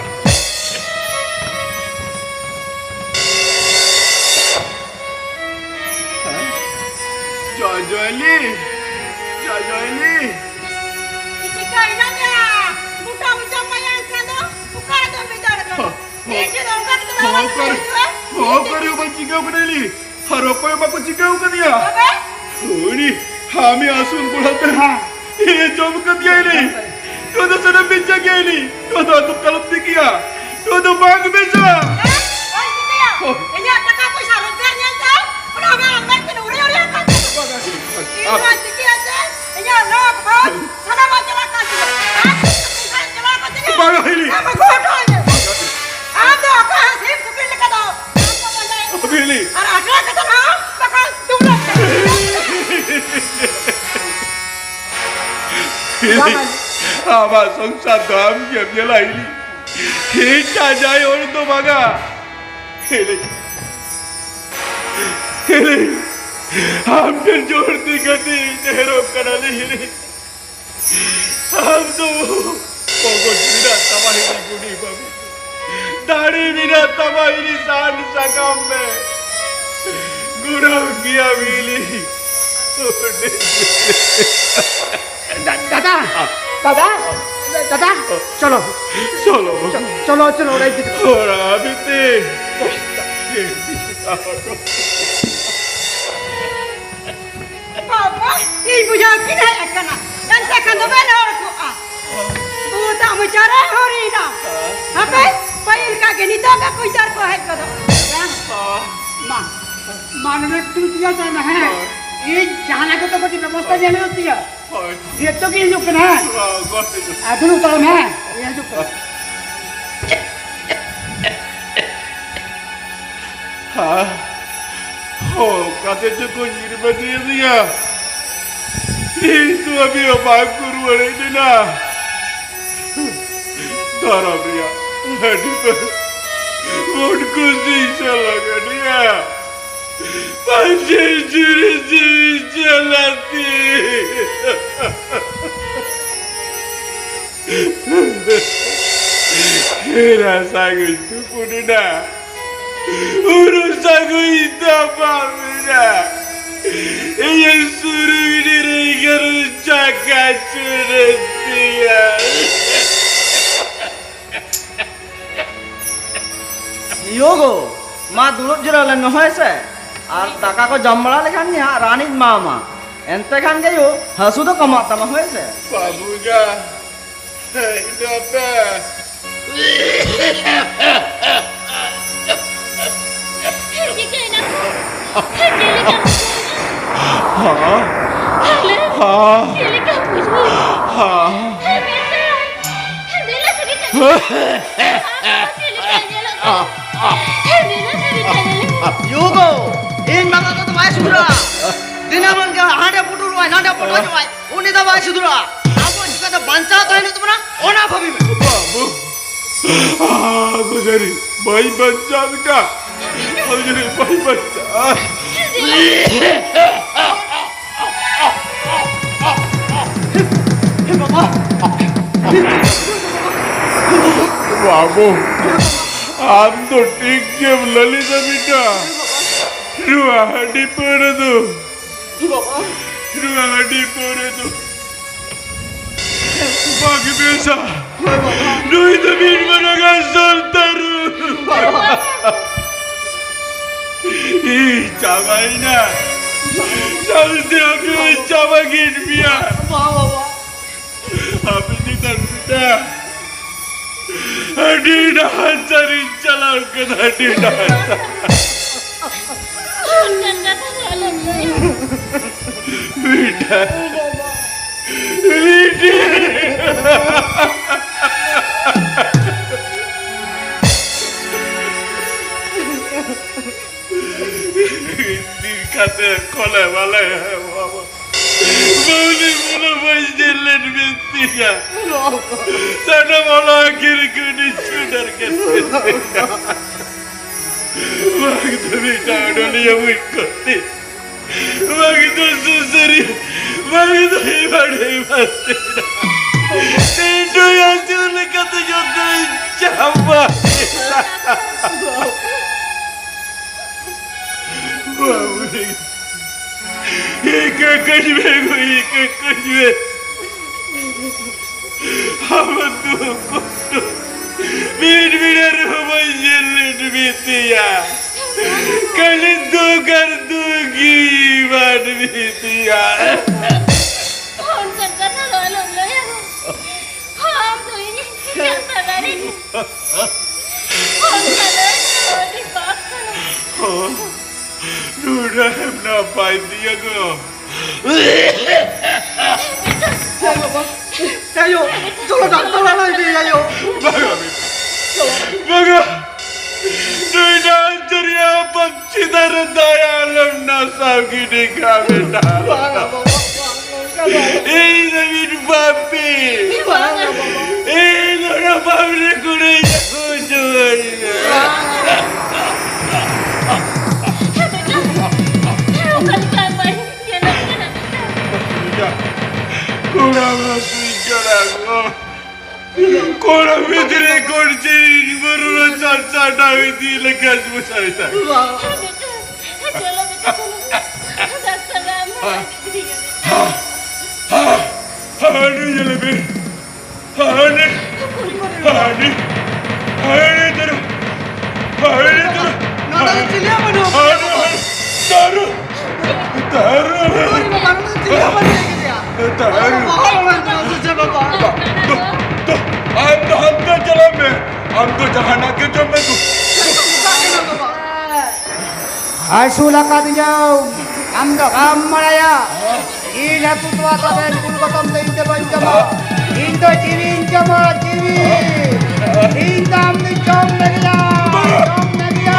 ᱡᱚᱡᱚ ᱦᱤᱞᱤ, ᱡᱚᱡᱚ ᱦᱤᱞᱤ᱾ ᱪᱤᱠᱟᱹᱭᱮᱱᱟ ᱭᱟ? ᱜᱚᱴᱟ ᱢᱚᱪᱟ ᱢᱟᱭᱟᱝ ᱠᱟᱱ ᱫᱚ, ᱚᱠᱟ ᱨᱮᱫᱚ ᱢᱤᱫ ᱫᱚ ᱨᱮᱫᱚ? ᱦᱚᱸ, ᱤᱧ ᱪᱮᱫ ᱚᱱᱠᱟ ᱠᱟᱛᱮ ᱦᱚᱸ, ᱫᱟᱬᱟ ᱚᱠᱟ ᱨᱮ, ᱦᱤᱡᱩᱜᱼᱟ? ᱦᱚᱸ, ᱚᱠᱟ ᱨᱮ ᱵᱟᱝ ᱪᱤᱠᱟᱹᱣ ᱠᱟᱱᱟ ᱤᱞᱤ? ᱟᱨ ᱚᱠᱚᱭ ᱵᱟᱠᱚ ᱪᱤᱠᱟᱹᱣ ᱠᱟᱫᱮᱭᱟ? ᱛᱚᱵᱮ? ᱩᱱᱤ ᱦᱟᱢᱤ ᱟᱹᱥᱩᱞ ᱠᱚᱲᱟ ᱛᱮ ᱦᱮᱸ᱾ ᱮ ᱡᱚᱢ ᱠᱟᱫᱮᱭᱟ ᱤᱞᱤ᱾ ᱱᱚᱣᱟ ᱫᱚ ᱥᱟᱱᱟᱢ ᱵᱤᱪ ᱜᱮᱭᱟ ᱤᱞᱤ᱾ ᱱᱚᱣᱟ ᱫᱚ ᱟᱹᱛᱩ ᱠᱟᱞᱚᱢ ᱛᱮᱜᱮᱭᱟ᱾ ᱱᱚᱣᱟ ᱫᱚ ᱵᱟᱝ ᱵᱮᱥᱟ᱾ ᱦᱮᱸ? ᱵᱟᱝ ᱪᱤᱠᱟᱹᱭᱟ? ᱦᱚᱸ᱾ ᱤᱧᱟᱹᱜ ᱴᱟᱠᱟ ᱯᱚᱭᱥᱟ ᱨᱳᱡᱽᱜᱟᱨ ᱧᱮᱞ ᱛᱮ ᱚᱱᱟ ᱦᱟᱢᱤ ᱟᱢ ᱢᱮᱫ ᱛᱮ ᱩᱨᱤ ᱩᱨᱤ ᱟᱠᱟᱱ ᱛᱟᱢᱟ᱾ ᱵᱟᱝᱟ, ᱤᱧ ᱱᱚᱣᱟ ᱪᱤᱠᱟᱹᱭᱟ ᱥᱮ? ᱤᱧᱟᱹᱜ ᱞᱚᱠ ᱵᱷᱳᱜᱽ ᱥᱟᱱᱟᱢᱟᱜ ᱪᱟᱞᱟᱜ ᱠᱟᱱ ᱛᱤᱧᱟ᱾ ᱟᱨ ᱪᱮᱫ ᱠᱟᱛᱮ ᱪᱟᱞᱟᱜ ᱠᱟᱱ ᱛᱤᱧᱟ? ᱵᱟᱝᱟ, ᱦᱤᱞᱤ᱾ ᱟᱢ ᱟᱹᱜᱩ ᱦᱚᱴᱚ ᱟᱹᱧ ᱢᱮ᱾ ᱟᱢ ᱫᱚ ᱚᱠᱚᱭ ᱦᱚᱸ ᱥᱤᱢ ᱥᱩᱠᱨᱤ ᱞᱮᱠᱟ ᱫᱚ ᱵᱟᱢ ᱠᱚ ᱯᱟᱸᱡᱟᱭᱟ᱾ ᱦᱤᱞᱤ᱾ ᱟᱨ ᱟᱠᱲᱟ ᱠᱟᱛᱮ ᱦᱚᱸ ᱵᱟᱠᱷᱟᱱ ᱫᱩᱵᱽᱲᱟ᱾ ᱦᱤᱞᱤ᱾ ᱟᱢᱟᱜ ᱥᱚᱝᱥᱟᱨ ᱫᱚ ᱟᱢ ᱜᱮᱢ ᱧᱮᱞᱟ, ᱦᱤᱞᱤ᱾ ᱤᱧ ᱴᱟᱜ ᱡᱟᱭ ᱦᱚᱲ ᱫᱚ ᱵᱟᱝᱟ᱾ ᱦᱤᱞᱤ᱾ ᱦᱤᱞᱤ, ᱟᱢ ᱴᱷᱮᱱ ᱡᱳᱨ ᱛᱤ ᱠᱟᱛᱮ ᱤᱧ ᱱᱮᱦᱚᱨᱚᱜ ᱠᱟᱱᱟ ᱞᱮ, ᱦᱤᱞᱤ᱾ ᱟᱢ ᱫᱚ ᱢᱚᱜᱚᱡ ᱢᱮᱱᱟᱜ ᱛᱟᱢᱟ, ᱦᱤᱞᱤ ᱜᱩᱰᱤ ᱵᱟᱹᱵᱩ᱾ ᱫᱟᱲᱮ ᱢᱮᱱᱟᱜ ᱛᱟᱢᱟ, ᱦᱤᱞᱤ ᱥᱟᱦᱟᱱ ᱥᱟᱠᱟᱢ ᱢᱮ᱾ ᱜᱚᱲᱚ ᱜᱮᱭᱟᱢ, ᱦᱤᱞᱤ᱾ ᱫᱟ-, ᱫᱟᱫᱟ, ᱫᱟᱫᱟ, ᱫᱟᱫᱟ, ᱪᱚᱞᱚ᱾ ᱪᱚᱞᱚ᱾ ᱪᱚᱞᱚ, ᱪᱚᱞᱚ, ᱚᱲᱟᱜ ᱤᱫᱤ ᱠᱟᱛᱮ᱾ ᱚᱲᱟᱜ ᱵᱷᱤᱛᱤᱨ᱾ ᱵᱟᱵᱟ, ᱤᱧ ᱵᱩᱡᱷᱟᱹᱣ ᱠᱤᱱ ᱦᱮᱡ ᱟᱠᱟᱱᱟ᱾ ᱮᱱᱛᱮ ᱠᱷᱟᱱ ᱫᱚ ᱵᱟᱹᱧ ᱨᱚᱲ ᱠᱚᱜᱼᱟ᱾ ᱵᱩ ᱫᱟᱜ ᱢᱚᱪᱟ ᱨᱮ ᱦᱚᱨᱤᱱᱟ᱾ ᱦᱟᱯᱮ, ᱯᱟᱹᱦᱤᱞ ᱞᱮᱠᱟ ᱜᱮ ᱱᱤᱛᱚᱜ ᱜᱮ ᱠᱩᱧᱴᱟᱨ ᱠᱚ ᱦᱮᱡ ᱜᱚᱫᱚᱜᱼᱟ᱾ ᱟᱨ ᱱᱚᱰᱮ ᱫᱩᱲᱩᱵ ᱛᱤᱧᱟ ᱛᱟᱭ ᱢᱮ, ᱦᱮᱸ? ᱦᱳᱭ᱾ ᱤᱧ ᱡᱟᱦᱟᱱᱟᱜ ᱜᱮᱛᱚ ᱠᱟᱹᱴᱤᱡ ᱵᱮᱵᱚᱥᱛᱷᱟ ᱧᱮᱞ ᱦᱩᱭᱩᱜ ᱛᱤᱧᱟ᱾ ᱦᱳᱭ᱾ ᱡᱚᱛᱚ ᱜᱮ ᱦᱤᱡᱩᱜ ᱠᱟᱱᱟ, ᱦᱮᱸ? ᱦᱳᱭ, ᱜᱚᱰ ᱦᱤᱡᱩᱜ᱾ ᱟᱨ ᱫᱩᱲᱩᱵ ᱛᱟᱵᱚᱱ ᱢᱮ, ᱦᱮᱸ? ᱤᱧ ᱦᱤᱡᱩᱜ ᱠᱟᱱᱟ᱾ ᱦᱮᱸ? ᱚᱠᱟᱛᱮ ᱪᱚᱠᱚ ᱧᱤᱨ ᱵᱟᱹᱜᱤᱭᱟᱫᱤᱧᱟ᱾ ᱱᱤᱛ ᱦᱟᱹᱵᱤᱡ ᱦᱚᱸ ᱵᱟᱝ ᱠᱚ ᱨᱩᱣᱟᱹᱲ ᱦᱮᱡ ᱞᱮᱱᱟ᱾ ᱫᱷᱚᱨᱚᱢ ᱨᱮᱭᱟᱜ ᱦᱟᱺᱰᱤ ᱯᱟᱹᱣᱨᱟᱹ ᱩᱱᱠᱩ ᱥᱤᱝᱥᱟᱹ ᱞᱟᱜᱟᱱᱤᱭᱟ᱾ ᱯᱟᱹᱧᱪᱤ ᱪᱩᱨᱤ ᱥᱤᱝᱥᱟᱹ ᱞᱟᱹᱛᱤ᱾ ᱦᱮᱨᱟ ᱥᱟᱹᱜᱩᱱ ᱛᱩᱯᱩᱱ ᱮᱱᱟ᱾ ᱩᱨᱩ ᱥᱟᱹᱜᱩᱱ ᱛᱟᱯᱟᱢ ᱮᱱᱟ᱾ ᱤᱧᱟᱹᱜ ᱥᱩᱨᱩᱜ ᱰᱮᱨᱮ ᱜᱟᱨᱩ ᱪᱟᱠᱟ ᱪᱩᱨᱟᱹ ᱛᱤᱭᱟ᱾ ᱭᱳ ᱜᱳ, ᱢᱟ ᱫᱩᱲᱩᱵ ᱡᱤᱨᱟᱹᱣ ᱞᱮᱱ ᱢᱮ, ᱦᱳᱭ ᱥᱮ? ᱟᱨ ᱫᱟᱠᱟ ᱠᱚ ᱡᱚᱢ ᱵᱟᱲᱟ ᱞᱮᱠᱷᱟᱱ ᱜᱮ ᱦᱟᱸᱜ ᱨᱟᱱᱤᱧ ᱮᱢᱟᱢᱟ᱾ ᱮᱱᱛᱮ ᱠᱷᱟᱱ ᱜᱮ ᱭᱳ, ᱦᱟᱹᱥᱩ ᱫᱚ ᱠᱚᱢᱚᱜ ᱛᱟᱢᱟ, ᱦᱳᱭ ᱥᱮ? ᱵᱟᱹᱵᱩ ᱡᱟ, ᱦᱮᱡ ᱱᱟᱯᱮ᱾ ᱪᱤᱠᱟᱹᱭᱮᱱᱟ? ᱪᱮᱫ ᱞᱮᱠᱟ ᱵᱩᱡᱷᱟᱹᱣ ᱮᱱᱟ? ᱦᱮᱸ? ᱦᱮᱸ? ᱪᱮᱫ ᱞᱮᱠᱟ ᱵᱩᱡᱷᱟᱹᱣ ᱮᱱᱟ? ᱦᱮᱸ? ᱦᱮᱸ, ᱢᱮᱱ ᱫᱟᱭ᱾ ᱦᱮᱸ, ᱢᱮᱱ ᱫᱟᱭ, ᱪᱮᱫ ᱞᱮᱠᱟ? ᱪᱮᱫ ᱞᱮᱠᱟ ᱧᱮᱞᱚᱜ ᱠᱟᱱᱟ? ᱦᱮᱸ, ᱢᱮᱱ ᱫᱟᱭ, ᱪᱮᱫ ᱞᱮᱠᱟ ᱧᱮᱞᱚᱜ ᱠᱟᱱᱟ? ᱭᱳ ᱜᱳ, ᱤᱧ ᱵᱟᱵᱟ ᱫᱚ ᱵᱟᱭ ᱥᱩᱫᱷᱨᱟᱜᱼᱟ᱾ ᱫᱤᱱᱟᱹᱢᱟᱱ ᱜᱮ ᱦᱟᱸᱰᱮ ᱯᱩᱴᱩᱨᱚᱜᱼᱟᱭ, ᱱᱟᱰᱮ ᱯᱚᱴᱚᱡᱚᱜᱼᱟᱭ᱾ ᱩᱱᱤ ᱫᱚ ᱵᱟᱭ ᱥᱩᱫᱷᱨᱟᱜᱼᱟ᱾ ᱟᱵᱚ ᱪᱤᱠᱟᱹᱛᱮ ᱵᱟᱧᱪᱟᱣ ᱛᱟᱦᱮᱱ ᱦᱩᱭᱩᱜ ᱛᱟᱵᱚᱱᱟ, ᱚᱱᱟ ᱵᱷᱟᱹᱵᱤ ᱢᱮ᱾ ᱵᱟᱹᱵᱩ, ᱟᱫᱚ ᱡᱟᱹᱱᱤᱡ ᱵᱟᱹᱧ ᱵᱟᱧᱪᱟᱣ ᱞᱮᱠᱟ᱾ ᱟᱫᱚ ᱡᱟᱹᱱᱤᱡ ᱵᱟᱹᱧ ᱵᱟᱧᱪᱟᱜᱼᱟ᱾ ᱦᱮ ᱵᱟᱵᱟ᱾ ᱵᱟᱹᱵᱩ, ᱟᱢ ᱫᱚ ᱴᱷᱤᱠ ᱜᱮᱢ ᱞᱟᱹᱞᱤᱥᱟ ᱵᱮᱴᱟ᱾ ᱱᱚᱣᱟ ᱦᱟᱺᱰᱤ ᱯᱟᱹᱣᱨᱟᱹ ᱫᱚ, ᱱᱚᱣᱟ ᱦᱟᱺᱰᱤ ᱯᱟᱹᱣᱨᱟᱹ ᱫᱚ ᱵᱟᱝ ᱵᱮᱥᱟ᱾ ᱱᱩᱭ ᱫᱚ ᱢᱤᱫ ᱢᱟᱨᱟᱝ ᱟᱜ ᱥᱚᱨᱫᱟᱨ᱾ ᱤᱧ ᱪᱟᱵᱟᱭᱮᱱᱟ᱾ ᱥᱟᱶᱛᱮ ᱟᱯᱮ ᱦᱚᱸ ᱪᱟᱵᱟ ᱜᱤᱰ ᱯᱮᱭᱟ᱾ ᱟᱯᱮ ᱪᱮᱛᱟᱱ ᱵᱮᱴᱟ ᱟᱹᱰᱤ ᱱᱟᱦᱟᱪᱟᱨᱤᱧ ᱪᱟᱞᱟᱣ ᱠᱟᱱᱟ, ᱟᱹᱰᱤ ᱱᱟᱦᱟᱪᱟᱨ᱾ ᱚᱱᱠᱟᱱ ᱠᱟᱛᱷᱟ ᱫᱚ ᱟᱞᱚᱢ ᱞᱟᱹᱭᱟ᱾ ᱵᱤᱴᱤ᱾ ᱵᱤᱴᱤ᱾ ᱫᱤᱱ ᱠᱟᱛᱮ ᱠᱚᱞᱮ ᱵᱟᱞᱮ ᱵᱟᱵᱟ᱾ ᱵᱟᱹᱣᱞᱤ ᱵᱩᱞᱟᱹ ᱵᱟᱹᱧ ᱧᱮᱞ ᱞᱮᱫ ᱢᱮᱱᱛᱮᱭᱟ᱾ ᱥᱟᱱᱟᱢ ᱦᱚᱲ ᱟᱹᱠᱷᱤᱨ ᱠᱚ ᱱᱤᱪᱷᱩᱰᱟᱨ ᱠᱮᱫ ᱢᱮᱱᱛᱮᱭᱟ᱾ ᱵᱟᱝ ᱫᱚ ᱢᱤᱫᱴᱟᱝ ᱚᱱᱚᱞᱤᱭᱟᱹ ᱦᱩᱭ ᱠᱟᱛᱮ, ᱵᱟᱝ ᱫᱚ ᱥᱩᱥᱟᱹᱨᱤᱭᱟᱹ, ᱵᱟᱝ ᱫᱚ ᱮᱢᱟᱱ ᱮᱢᱟᱱ ᱛᱮᱱᱟᱜ᱾ ᱯᱤᱱᱰᱩ ᱟᱹᱪᱩᱨ ᱞᱮᱠᱟᱛᱮ ᱡᱚᱛᱚᱧ ᱪᱟᱵᱟ ᱠᱮᱫᱟ᱾ ᱵᱟᱹᱵᱩ ᱨᱮ, ᱤᱠᱟᱹ ᱠᱟᱹᱧ ᱢᱮ ᱜᱳ, ᱤᱠᱟᱹ ᱠᱟᱹᱧ ᱢᱮ᱾ ᱟᱢ ᱫᱩᱠ ᱠᱚᱥᱴᱚ ᱢᱤᱫ ᱵᱮᱲᱟ ᱨᱮᱦᱚᱸ ᱵᱟᱹᱧ ᱧᱮᱞ ᱞᱮᱫ ᱢᱮᱛᱮᱭᱟ᱾ ᱠᱷᱟᱹᱞᱤ ᱫᱩᱠ ᱟᱨ ᱫᱩᱠ ᱜᱮ ᱢᱟᱹᱱᱢᱤ ᱛᱮᱭᱟ᱾ ᱚᱱᱠᱟᱱ ᱠᱟᱛᱷᱟ ᱫᱚ ᱟᱞᱚᱢ ᱞᱟᱹᱭᱟ᱾ ᱟᱢ ᱫᱚ ᱤᱧᱤᱡ ᱠᱟᱛᱷᱟ ᱫᱟᱨᱮ᱾ ᱚᱱᱠᱟ ᱫᱚ ᱟᱹᱰᱤ ᱯᱟᱯ ᱠᱟᱱᱟ᱾ ᱦᱚᱸ, ᱱᱩᱱᱟᱹᱜ ᱮᱢ ᱱᱟᱯᱟᱭ ᱛᱤᱧᱟ ᱜᱚ᱾ ᱮ ᱵᱟᱵᱟ, ᱮ ᱟᱭᱳ, ᱪᱚᱞᱚ ᱰᱟᱠᱛᱟᱨ ᱚᱲᱟᱜ ᱤᱫᱤᱭᱮᱭᱟ ᱟᱭᱳ᱾ ᱵᱟᱝᱟ, ᱵᱟᱝᱟ᱾ ᱱᱩᱭ ᱰᱟᱠᱛᱟᱨ ᱨᱮᱭᱟᱜ ᱪᱮᱛᱟᱱ ᱨᱮ ᱫᱟᱭᱟ ᱟᱞᱚᱢ ᱱᱟᱥᱟᱣ ᱜᱤᱰᱤ ᱠᱟᱜ ᱵᱮᱴᱟ᱾ ᱵᱟᱝᱟ ᱵᱟᱵᱟ, ᱵᱟᱝ, ᱱᱚᱝᱠᱟ ᱫᱚ ᱟᱞᱚᱢ ᱤᱧ ᱫᱚ ᱢᱤᱫ ᱯᱟᱯᱤ᱾ ᱵᱟᱝᱟ ᱵᱟᱵᱟ᱾ ᱤᱧ ᱫᱚ ᱚᱱᱟ ᱯᱟᱯ ᱨᱮ ᱠᱩᱲᱟᱹᱭ ᱜᱩᱡᱩᱜ ᱟᱹᱧ᱾ ᱵᱟᱝᱟ᱾ ᱚᱠᱟ ᱞᱮᱠᱟ ᱵᱟᱹᱧ ᱧᱮᱞᱚᱜ ᱠᱟᱱᱟ ᱵᱮᱴᱟ? ᱠᱚᱲᱟ ᱢᱟ ᱥᱩᱭ ᱠᱟᱱᱟ ᱠᱚ᱾ ᱠᱚᱲᱟ ᱵᱷᱤᱛᱨᱤ ᱠᱚᱲᱪᱤ ᱵᱩᱨᱩ ᱨᱮ ᱪᱟᱨᱪᱟ ᱰᱟᱹᱣᱤ ᱫᱤ ᱞᱮᱠᱟ ᱵᱩᱡᱷᱟᱹᱣ ᱮᱫᱟ᱾ ᱵᱟᱝᱟ᱾ ᱦᱮᱸ ᱵᱮᱴᱟ, ᱦᱮᱸ ᱪᱚᱞᱚ ᱵᱮᱴᱟ, ᱪᱚᱞᱚ᱾ ᱰᱟᱠᱛᱟᱨ ᱨᱟᱢ ᱦᱚᱸ ᱤᱫᱤᱭᱮ ᱵᱮᱴᱟ᱾ ᱦᱟᱹᱱᱤ ᱧᱮᱞᱮ ᱵᱤᱱ᱾ ᱦᱟᱹᱱᱤ, ᱦᱟᱹᱱᱤ, ᱦᱟᱹᱱᱤ ᱛᱟᱹᱨᱩᱵ, ᱦᱟᱹᱱᱤ ᱛᱟᱹᱨᱩᱵ, ᱱᱚᱰᱮ ᱫᱚ ᱪᱤᱞᱤ ᱦᱚᱸ ᱵᱟᱹᱱᱩᱜ ᱠᱚᱣᱟ᱾ ᱦᱟᱹᱱᱤ, ᱦᱟᱹᱱᱤ, ᱛᱟᱹᱨᱩᱵ, ᱛᱟᱹᱨᱩᱵ᱾ ᱩᱱᱤ ᱵᱟᱵᱟ, ᱱᱚᱰᱮ ᱫᱚ ᱪᱤᱞᱤ ᱦᱚᱸ ᱵᱟᱹᱱᱩᱜ ᱠᱚᱣᱟ᱾ ᱛᱟᱹᱨᱩᱵ᱾ ᱵᱟᱵᱟ, ᱱᱚᱰᱮ ᱫᱚ ᱪᱮᱫ ᱵᱟᱵᱟ? ᱫᱩ, ᱫᱩ, ᱟᱢ ᱫᱚ ᱦᱟᱱᱛᱮ ᱪᱟᱞᱟᱜ ᱢᱮ, ᱟᱢ ᱫᱚ ᱡᱟᱦᱟᱱᱟᱜ ᱜᱮ ᱡᱚᱢ ᱢᱮ, ᱫᱩ᱾ ᱵᱟᱵᱟ᱾ ᱟᱹᱥᱩᱞ ᱟᱠᱟᱫᱤᱧᱟᱹᱢ, ᱟᱢ ᱫᱚ ᱵᱟᱢ ᱵᱟᱲᱟᱭᱟ᱾ ᱤᱧ ᱟᱹᱛᱩ ᱛᱚᱣᱟ ᱛᱟᱵᱮᱱ ᱵᱩᱞ ᱜᱚᱛᱚᱢ ᱫᱚ ᱤᱧ ᱫᱚ ᱵᱟᱹᱧ ᱡᱚᱢᱟ᱾ ᱤᱧ ᱫᱚ ᱡᱤᱣᱤᱧ ᱡᱚᱢᱟ, ᱡᱤᱣᱤ᱾ ᱤᱧ ᱫᱚ ᱟᱢ ᱫᱚᱧ ᱡᱚᱢ ᱞᱟᱹᱜᱤᱫᱼᱟ, ᱡᱚᱢ ᱞᱟᱹᱜᱤᱫᱼᱟ᱾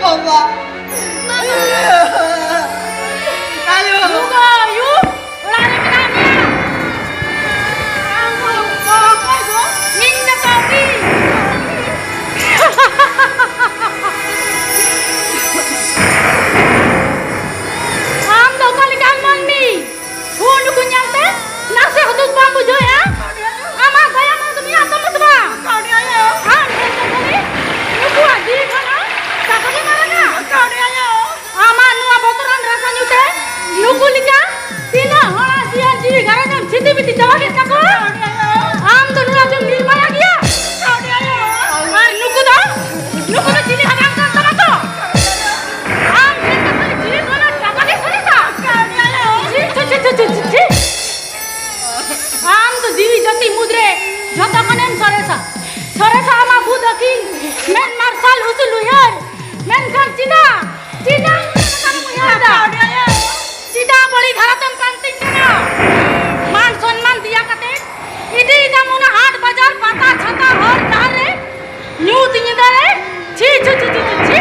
ᱵᱟᱵᱟ᱾ ᱟᱭᱳ᱾ ᱱᱩᱠᱩ ᱟᱭᱳ ᱚᱲᱟᱜ ᱨᱮ ᱢᱮᱱᱟᱭ ᱢᱮᱭᱟ? ᱟᱢ ᱫᱚ ᱚᱠᱚᱭ ᱫᱚ? ᱤᱧ ᱫᱚ ᱠᱟᱹᱣᱰᱤ᱾ ᱟᱢ ᱫᱚ ᱚᱠᱟ ᱞᱮᱠᱟᱱ ᱢᱟᱹᱱᱢᱤ? ᱦᱩ, ᱱᱩᱠᱩ ᱧᱮᱞᱛᱮ ᱱᱟᱥᱮ ᱦᱚᱸ ᱫᱩᱠ ᱵᱟᱢ ᱵᱩᱡᱷᱟᱹᱣᱮᱫᱼᱟ? ᱟᱢᱟᱜ ᱫᱟᱭᱟ ᱢᱟᱱ ᱫᱚ ᱢᱮᱱᱟᱜ ᱛᱟᱢᱟ ᱥᱮ ᱵᱟᱝ? ᱠᱟᱹᱣᱰᱤ ᱟᱭᱳ᱾ ᱟᱢ ᱴᱷᱮᱱ ᱫᱚ ᱠᱷᱟᱹᱞᱤ ᱱᱩᱠᱩᱣᱟᱜ ᱡᱤᱣᱤ ᱠᱷᱚᱱ ᱦᱚᱸ ᱴᱟᱠᱟ ᱜᱮ ᱢᱟᱨᱟᱝᱟ᱾ ᱠᱟᱹᱣᱰᱤ ᱟᱭᱳ᱾ ᱟᱢᱟᱜ ᱱᱚᱣᱟ ᱵᱚᱛᱚᱨᱟᱱ ᱨᱟᱥᱟ ᱧᱩᱛᱮ ᱱᱩᱠᱩ ᱞᱮᱠᱟ ᱛᱤᱱᱟᱹᱜ ᱦᱚᱲᱟᱜ ᱡᱤᱭᱚᱱ ᱡᱤᱣᱤ ᱜᱷᱟᱨᱚᱸᱡᱽ ᱮᱢ ᱪᱷᱤᱛᱤ ᱵᱤᱛᱤ ᱪᱟᱵᱟ ᱠᱮᱫ ᱛᱟᱠᱚᱣᱟ? ᱠᱟᱹᱣᱰᱤ ᱟᱭᱳ᱾ ᱟᱢ ᱫᱚ ᱱᱚᱣᱟ ᱫᱚᱢ ᱱᱤᱨᱢᱟᱭᱟ ᱜᱮᱭᱟ? ᱠᱟᱹᱣᱰᱤ ᱟᱭᱳ᱾ ᱟᱨ ᱱᱩᱠᱩ ᱫᱚ, ᱱᱩᱠᱩ ᱫᱚ ᱪᱤᱞᱤ ᱦᱚᱸ ᱵᱟᱝ ᱠᱟᱱ ᱛᱟᱢᱟ ᱠᱚ? ᱟᱢ ᱴᱷᱮᱱ ᱫᱚ ᱠᱷᱟᱹᱞᱤ ᱡᱤᱣᱤ ᱠᱷᱚᱱᱟᱜ ᱴᱟᱠᱟ ᱜᱮ ᱥᱚᱨᱮᱥᱟ? ᱠᱟᱹᱣᱰᱤ ᱟᱭᱳ᱾ ᱪᱷᱤ, ᱪᱷᱤ, ᱪᱷᱤ᱾ ᱟᱢ ᱫᱚ ᱡᱤᱣᱤ ᱡᱟᱹᱛᱤ ᱢᱩᱫᱽᱨᱮ ᱡᱷᱚᱛᱚ ᱠᱷᱚᱱᱮᱢ ᱥᱚᱨᱮᱥᱟ᱾ ᱥᱚᱨᱮᱥᱟ ᱟᱢᱟᱜ ᱵᱩᱫᱷ ᱟᱹᱠᱤᱞ, ᱢᱮᱫ ᱢᱟᱨᱥᱟᱞ ᱩᱥᱩᱞ ᱩᱭᱦᱟᱹᱨ᱾ ᱢᱮᱱᱠᱷᱟᱱ ᱪᱮᱫᱟᱜ, ᱪᱮᱫᱟᱜ ᱩᱱᱟᱹᱜ ᱞᱮᱠᱟᱱᱮᱢ ᱩᱭᱦᱟᱹᱨ ᱮᱫᱟ? ᱪᱮᱫᱟᱜ ᱵᱟᱹᱲᱤᱡ ᱦᱟᱞᱚᱛᱮᱢ ᱯᱟᱱᱛᱮᱧ ᱠᱟᱱᱟ? ᱢᱟᱱ ᱥᱚᱱᱢᱟᱱ ᱫᱮᱭᱟ ᱠᱟᱛᱮ ᱤᱫᱤᱭᱮᱫᱟᱢ ᱚᱱᱟ ᱦᱟᱴ ᱵᱟᱡᱟᱨ ᱯᱟᱛᱟ ᱪᱷᱟᱛᱟ ᱦᱚᱨ ᱰᱟᱦᱟᱨ ᱨᱮ ᱧᱩᱛ ᱧᱤᱫᱟᱹ ᱨᱮ᱾ ᱪᱷᱤ, ᱪᱷᱤ, ᱪᱷᱤ, ᱪᱷᱤ, ᱪᱷᱤ, ᱪᱷᱤ᱾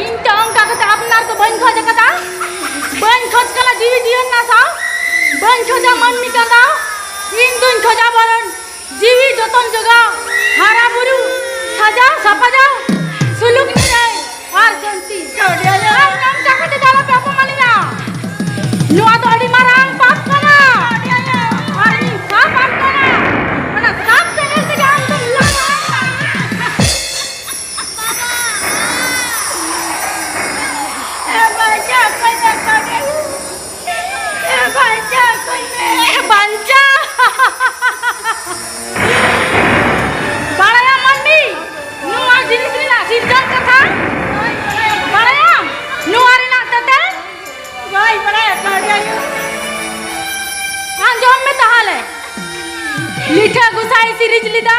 ᱤᱧ ᱛᱚ ᱚᱱᱠᱟ ᱠᱟᱛᱮ ᱟᱯᱱᱟᱨ ᱫᱚ ᱵᱟᱹᱧ ᱠᱷᱚᱡ ᱟᱠᱟᱫᱟ᱾ ᱵᱟᱹᱧ ᱠᱷᱚᱡ ᱠᱟᱱᱟ ᱡᱤᱣᱤ ᱡᱤᱭᱚᱱ ᱱᱟᱥᱟᱣ, ᱵᱟᱹᱧ ᱠᱷᱚᱡᱟ ᱢᱟᱹᱱᱢᱤ ᱠᱟᱸᱫᱟᱣ᱾ ᱤᱧ ᱫᱩᱧ ᱠᱷᱚᱡᱟ ᱵᱚᱨᱚᱱ ᱡᱤᱣᱤ ᱡᱚᱛᱚᱱ ᱡᱚᱜᱟᱣ, ᱦᱟᱨᱟ ᱵᱩᱨᱩ, ᱥᱟᱡᱟᱣ ᱥᱟᱯᱟᱡᱟᱣ, ᱥᱩᱞᱩᱠ ᱱᱤᱨᱟᱹᱭ ᱟᱨ ᱥᱟᱹᱱᱛᱤ᱾ ᱟᱨ ᱱᱚᱝᱠᱟ ᱠᱟᱛᱮ ᱫᱚ ᱟᱞᱚᱯᱮ ᱚᱯᱚᱢᱟᱱᱤᱧᱟ᱾ ᱱᱚᱣᱟ ᱫᱚ ᱟᱹᱰᱤ ᱢᱟᱨᱟᱝ ᱯᱟᱯ ᱠᱟᱱᱟ᱾ ᱟᱨ ᱤᱧ ᱥᱟᱯ ᱟᱢ ᱠᱟᱱᱟ᱾ ᱚᱱᱟ ᱥᱟᱯ ᱪᱮᱱᱮᱞ ᱛᱮᱜᱮ ᱟᱢ ᱫᱚᱢ ᱞᱟᱜᱟᱜᱼᱟ᱾ ᱮ ᱵᱟᱧᱪᱟᱣ ᱠᱚᱭ ᱢᱮ, ᱠᱟᱹᱣᱰᱤ ᱟᱹᱜᱩ᱾ ᱮ ᱵᱟᱧᱪᱟᱣ ᱠᱚᱭ ᱢᱮ᱾ ᱮ ᱵᱟᱧᱪᱟᱣ᱾ ᱵᱟᱲᱟᱭᱟᱢ ᱢᱟᱹᱱᱢᱤ, ᱱᱚᱣᱟ ᱡᱤᱱᱤᱥ ᱨᱮᱱᱟᱜ ᱥᱤᱨᱡᱚᱱ ᱠᱟᱛᱷᱟ? ᱵᱟᱲᱟᱭᱟᱢ ᱱᱚᱣᱟ ᱨᱮᱱᱟᱜ ᱛᱮᱛᱮᱫ? ᱵᱟᱭ ᱵᱟᱲᱟᱭᱟ ᱠᱟᱹᱣᱰᱤ ᱟᱭᱳ᱾ ᱟᱸᱡᱚᱢ ᱢᱮ ᱛᱟᱦᱞᱮ᱾ ᱞᱤᱴᱷᱟᱹ ᱜᱚᱸᱥᱟᱭ ᱥᱤᱨᱤᱡ ᱞᱮᱫᱟ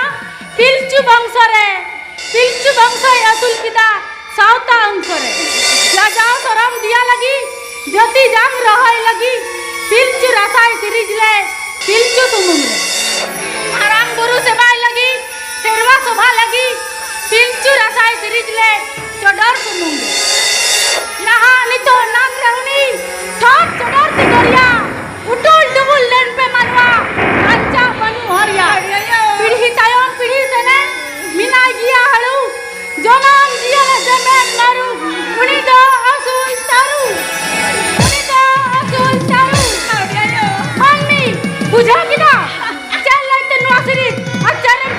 ᱯᱤᱞᱪᱩ ᱵᱚᱝᱥᱚ ᱨᱮ᱾ ᱯᱤᱞᱪᱩ ᱵᱚᱝᱥᱚᱭ ᱟᱹᱥᱩᱞ ᱠᱮᱫᱟ ᱥᱟᱶᱛᱟ ᱚᱝᱥᱚ ᱨᱮ᱾ ᱞᱟᱡᱟᱣ ᱥᱚᱨᱚᱢ ᱫᱮᱭᱟ ᱞᱟᱹᱜᱤᱫ, ᱡᱟᱹᱛᱤ ᱡᱟᱝ ᱨᱚᱦᱚᱭ ᱞᱟᱹᱜᱤᱫ, ᱯᱤᱞᱪᱩ ᱨᱟᱥᱟᱭ ᱥᱤᱨᱤᱡ ᱞᱮ ᱯᱤᱞᱪᱩ ᱥᱩᱢᱩᱝ ᱨᱮ᱾ ᱢᱟᱨᱟᱝ ᱵᱩᱨᱩ ᱥᱮᱵᱟᱭ ᱞᱟᱹᱜᱤᱫ, ᱥᱮᱨᱣᱟ ᱥᱚᱵᱷᱟ ᱞᱟᱹᱜᱤᱫ, ᱯᱤᱞᱪᱩ ᱨᱟᱥᱟᱭ ᱥᱤᱨᱤᱡ ᱞᱮ ᱪᱚᱰᱚᱨ ᱥᱩᱢᱩᱝ ᱨᱮ᱾ ᱱᱟᱦᱟᱜ ᱱᱤᱛᱚᱜ ᱱᱟᱝ ᱨᱮ ᱩᱱᱤ ᱴᱷᱚᱠ ᱪᱚᱰᱚᱨ ᱛᱮ ᱫᱚᱨᱭᱟ᱾ ᱩᱴᱩᱞ ᱰᱩᱵᱩᱞ ᱞᱮᱱ ᱯᱮ ᱢᱟᱱᱣᱟ, ᱵᱟᱧᱪᱟᱣ ᱵᱟᱹᱱᱩᱜ ᱦᱚᱨᱭᱟ᱾ ᱯᱤᱲᱦᱤ ᱛᱟᱭᱚᱢ ᱯᱤᱲᱦᱤ ᱥᱮᱱᱮᱱ ᱢᱮᱱᱟᱭ ᱜᱮᱭᱟ ᱦᱟᱹᱲᱩ, ᱡᱚᱱᱚᱢ ᱡᱤᱭᱟᱹᱞᱤ ᱡᱮᱢᱮᱫ ᱢᱟᱹᱨᱩ, ᱩᱱᱤ ᱫᱚ ᱟᱹᱥᱩᱞ ᱛᱟᱹᱨᱩ, ᱩᱱᱤ ᱫᱚ ᱟᱹᱥᱩᱞ ᱛᱟᱹᱨᱩ᱾ ᱢᱟᱹᱱᱢᱤ, ᱵᱩᱡᱷᱟᱹᱣ ᱠᱮᱫᱟ? ᱪᱮᱫ ᱞᱟᱹᱭᱛᱮ ᱱᱚᱣᱟ ᱥᱤᱨᱤᱡ ᱟᱨ ᱪᱮᱫ ᱮᱢ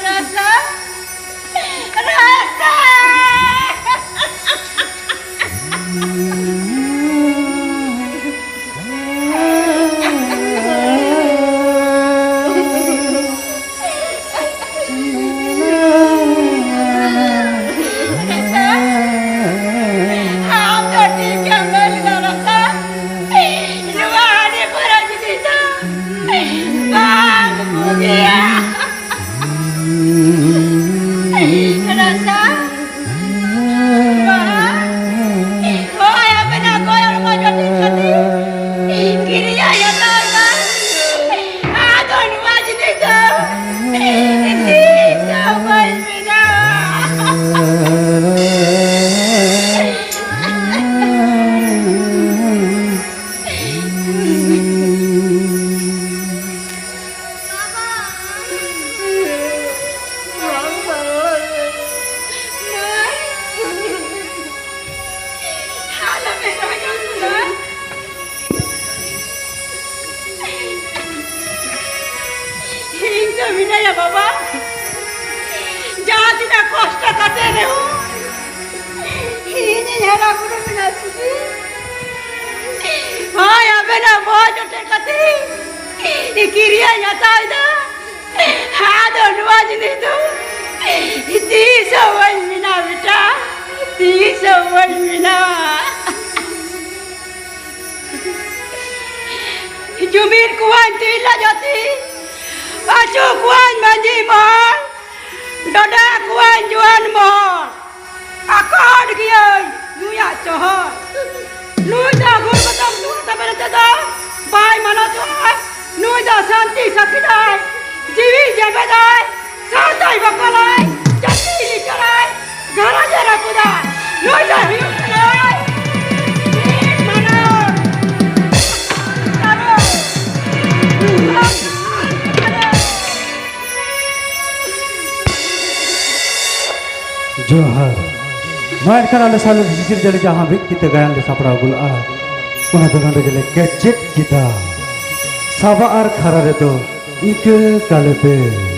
ᱨᱟᱥᱟ, ᱨᱟᱥᱟ᱾ ᱟᱢ ᱫᱚ ᱴᱷᱤᱠ ᱜᱮᱢ ᱞᱟᱹᱭ ᱞᱮᱫᱟ, ᱨᱟᱥᱟ᱾ ᱱᱚᱣᱟ ᱦᱟᱺᱰᱤ ᱯᱟᱹᱣᱨᱟᱹ ᱡᱤᱱᱤᱥ ᱫᱚ ᱵᱟᱝ ᱵᱩᱜᱤᱭᱟ᱾ ᱨᱟᱥᱟ, ᱵᱟᱝ᱾ ᱦᱳᱭ, ᱟᱵᱮᱱᱟᱜ ᱠᱚᱭᱚᱜ ᱢᱟ ᱡᱚᱴᱤ ᱠᱷᱟᱹᱛᱤᱨ ᱠᱤᱨᱤᱧᱟᱭ ᱦᱟᱛᱟᱣ ᱮᱫᱟ᱾ ᱟᱫᱚ ᱱᱚᱣᱟ ᱡᱤᱱᱤᱥ ᱫᱚ ᱛᱤᱥ ᱦᱚᱸ ᱵᱟᱹᱧ ᱵᱮᱱᱟᱣᱟ᱾ ᱤᱧ ᱫᱚ ᱢᱮᱱᱟᱭᱟ ᱵᱟᱵᱟ, ᱡᱟᱦᱟᱸ ᱛᱤᱱᱟᱹᱜ ᱠᱚᱥᱴᱚ ᱠᱟᱛᱮ ᱨᱮᱦᱚᱸ ᱤᱧᱤᱧ ᱦᱟᱨᱟ ᱵᱩᱨᱩ ᱢᱮᱱᱟ ᱥᱩᱫᱷᱤ᱾ ᱦᱳᱭ, ᱟᱵᱮᱱᱟᱜ ᱵᱚᱦᱚᱜ ᱡᱚᱴᱮᱫ ᱠᱟᱛᱮ ᱠᱤᱨᱤᱭᱟᱹᱧ ᱦᱟᱛᱟᱣ ᱮᱫᱟ᱾ ᱟᱫᱚ ᱱᱚᱣᱟ ᱡᱤᱱᱤᱥ ᱫᱚ ᱛᱤᱥ ᱦᱚᱸ ᱵᱟᱹᱧ ᱵᱮᱱᱟᱣᱟ ᱵᱮᱴᱟ, ᱛᱤᱥ ᱦᱚᱸ ᱵᱟᱹᱧ ᱵᱮᱱᱟᱣᱟ᱾ ᱡᱩᱢᱤᱫ ᱠᱚᱣᱟᱧ ᱛᱤᱨᱞᱟᱹ ᱡᱟᱹᱛᱤ, ᱟᱹᱪᱩ ᱠᱚᱣᱟᱧ ᱢᱟᱹᱡᱷᱤ ᱢᱚᱦᱚᱞ, ᱰᱚᱰᱟ ᱠᱚᱣᱟᱧ ᱡᱩᱣᱟᱹᱱ ᱢᱚᱦᱚᱞ᱾ ᱟᱠᱚᱴ ᱜᱤᱭᱟᱹᱧ ᱱᱩᱭᱟᱜ ᱪᱚᱦᱚᱨ᱾ ᱱᱩᱭ ᱫᱚ ᱜᱩᱨᱵᱚᱛᱚᱢ ᱫᱩᱣᱟᱹ ᱛᱟᱵᱮᱨ ᱛᱮᱫᱚ ᱵᱟᱭ ᱢᱟᱱᱚᱛᱚᱜᱼᱟ᱾ ᱱᱩᱭ ᱫᱚ ᱥᱟᱱᱛᱤ ᱥᱟᱹᱠᱷᱤ ᱫᱟᱭ, ᱡᱤᱣᱤ ᱡᱮᱵᱮᱫᱟᱭ, ᱥᱟᱶᱛᱟᱭ ᱵᱟᱠᱚᱞᱟᱭ, ᱡᱟᱹᱛᱤ ᱞᱤᱴᱟᱹᱨᱟᱭ, ᱜᱷᱟᱨᱚᱸᱡᱽ ᱮ ᱨᱟᱹᱯᱩᱫᱟᱭ᱾ ᱱᱩᱭ ᱫᱚ ᱦᱩᱭᱩᱜ ᱠᱟᱱᱟᱭ ᱢᱤᱫ ᱢᱟᱱᱟᱣ᱾ ᱡᱚᱦᱟᱨ᱾ ᱢᱟ ᱮᱱᱠᱷᱟᱱ ᱟᱞᱮ ᱥᱟᱞᱮ ᱥᱤᱥᱤᱨ ᱡᱟᱹᱲᱤ ᱡᱟᱦᱟᱸ ᱢᱤᱫ ᱠᱤᱛᱟᱹ ᱜᱟᱭᱟᱱ ᱞᱮ ᱥᱟᱯᱲᱟᱣ ᱟᱹᱜᱩ ᱞᱟᱜᱼᱟ, ᱚᱱᱟ ᱫᱚ ᱱᱚᱰᱮ ᱜᱮᱞᱮ ᱠᱮᱪᱮᱫ ᱠᱮᱫᱟ᱾ ᱥᱟᱵᱟ ᱟᱨ ᱠᱷᱟᱨᱟ ᱨᱮᱫᱚ ᱤᱠᱟᱹ ᱠᱟᱞᱮᱯᱮ᱾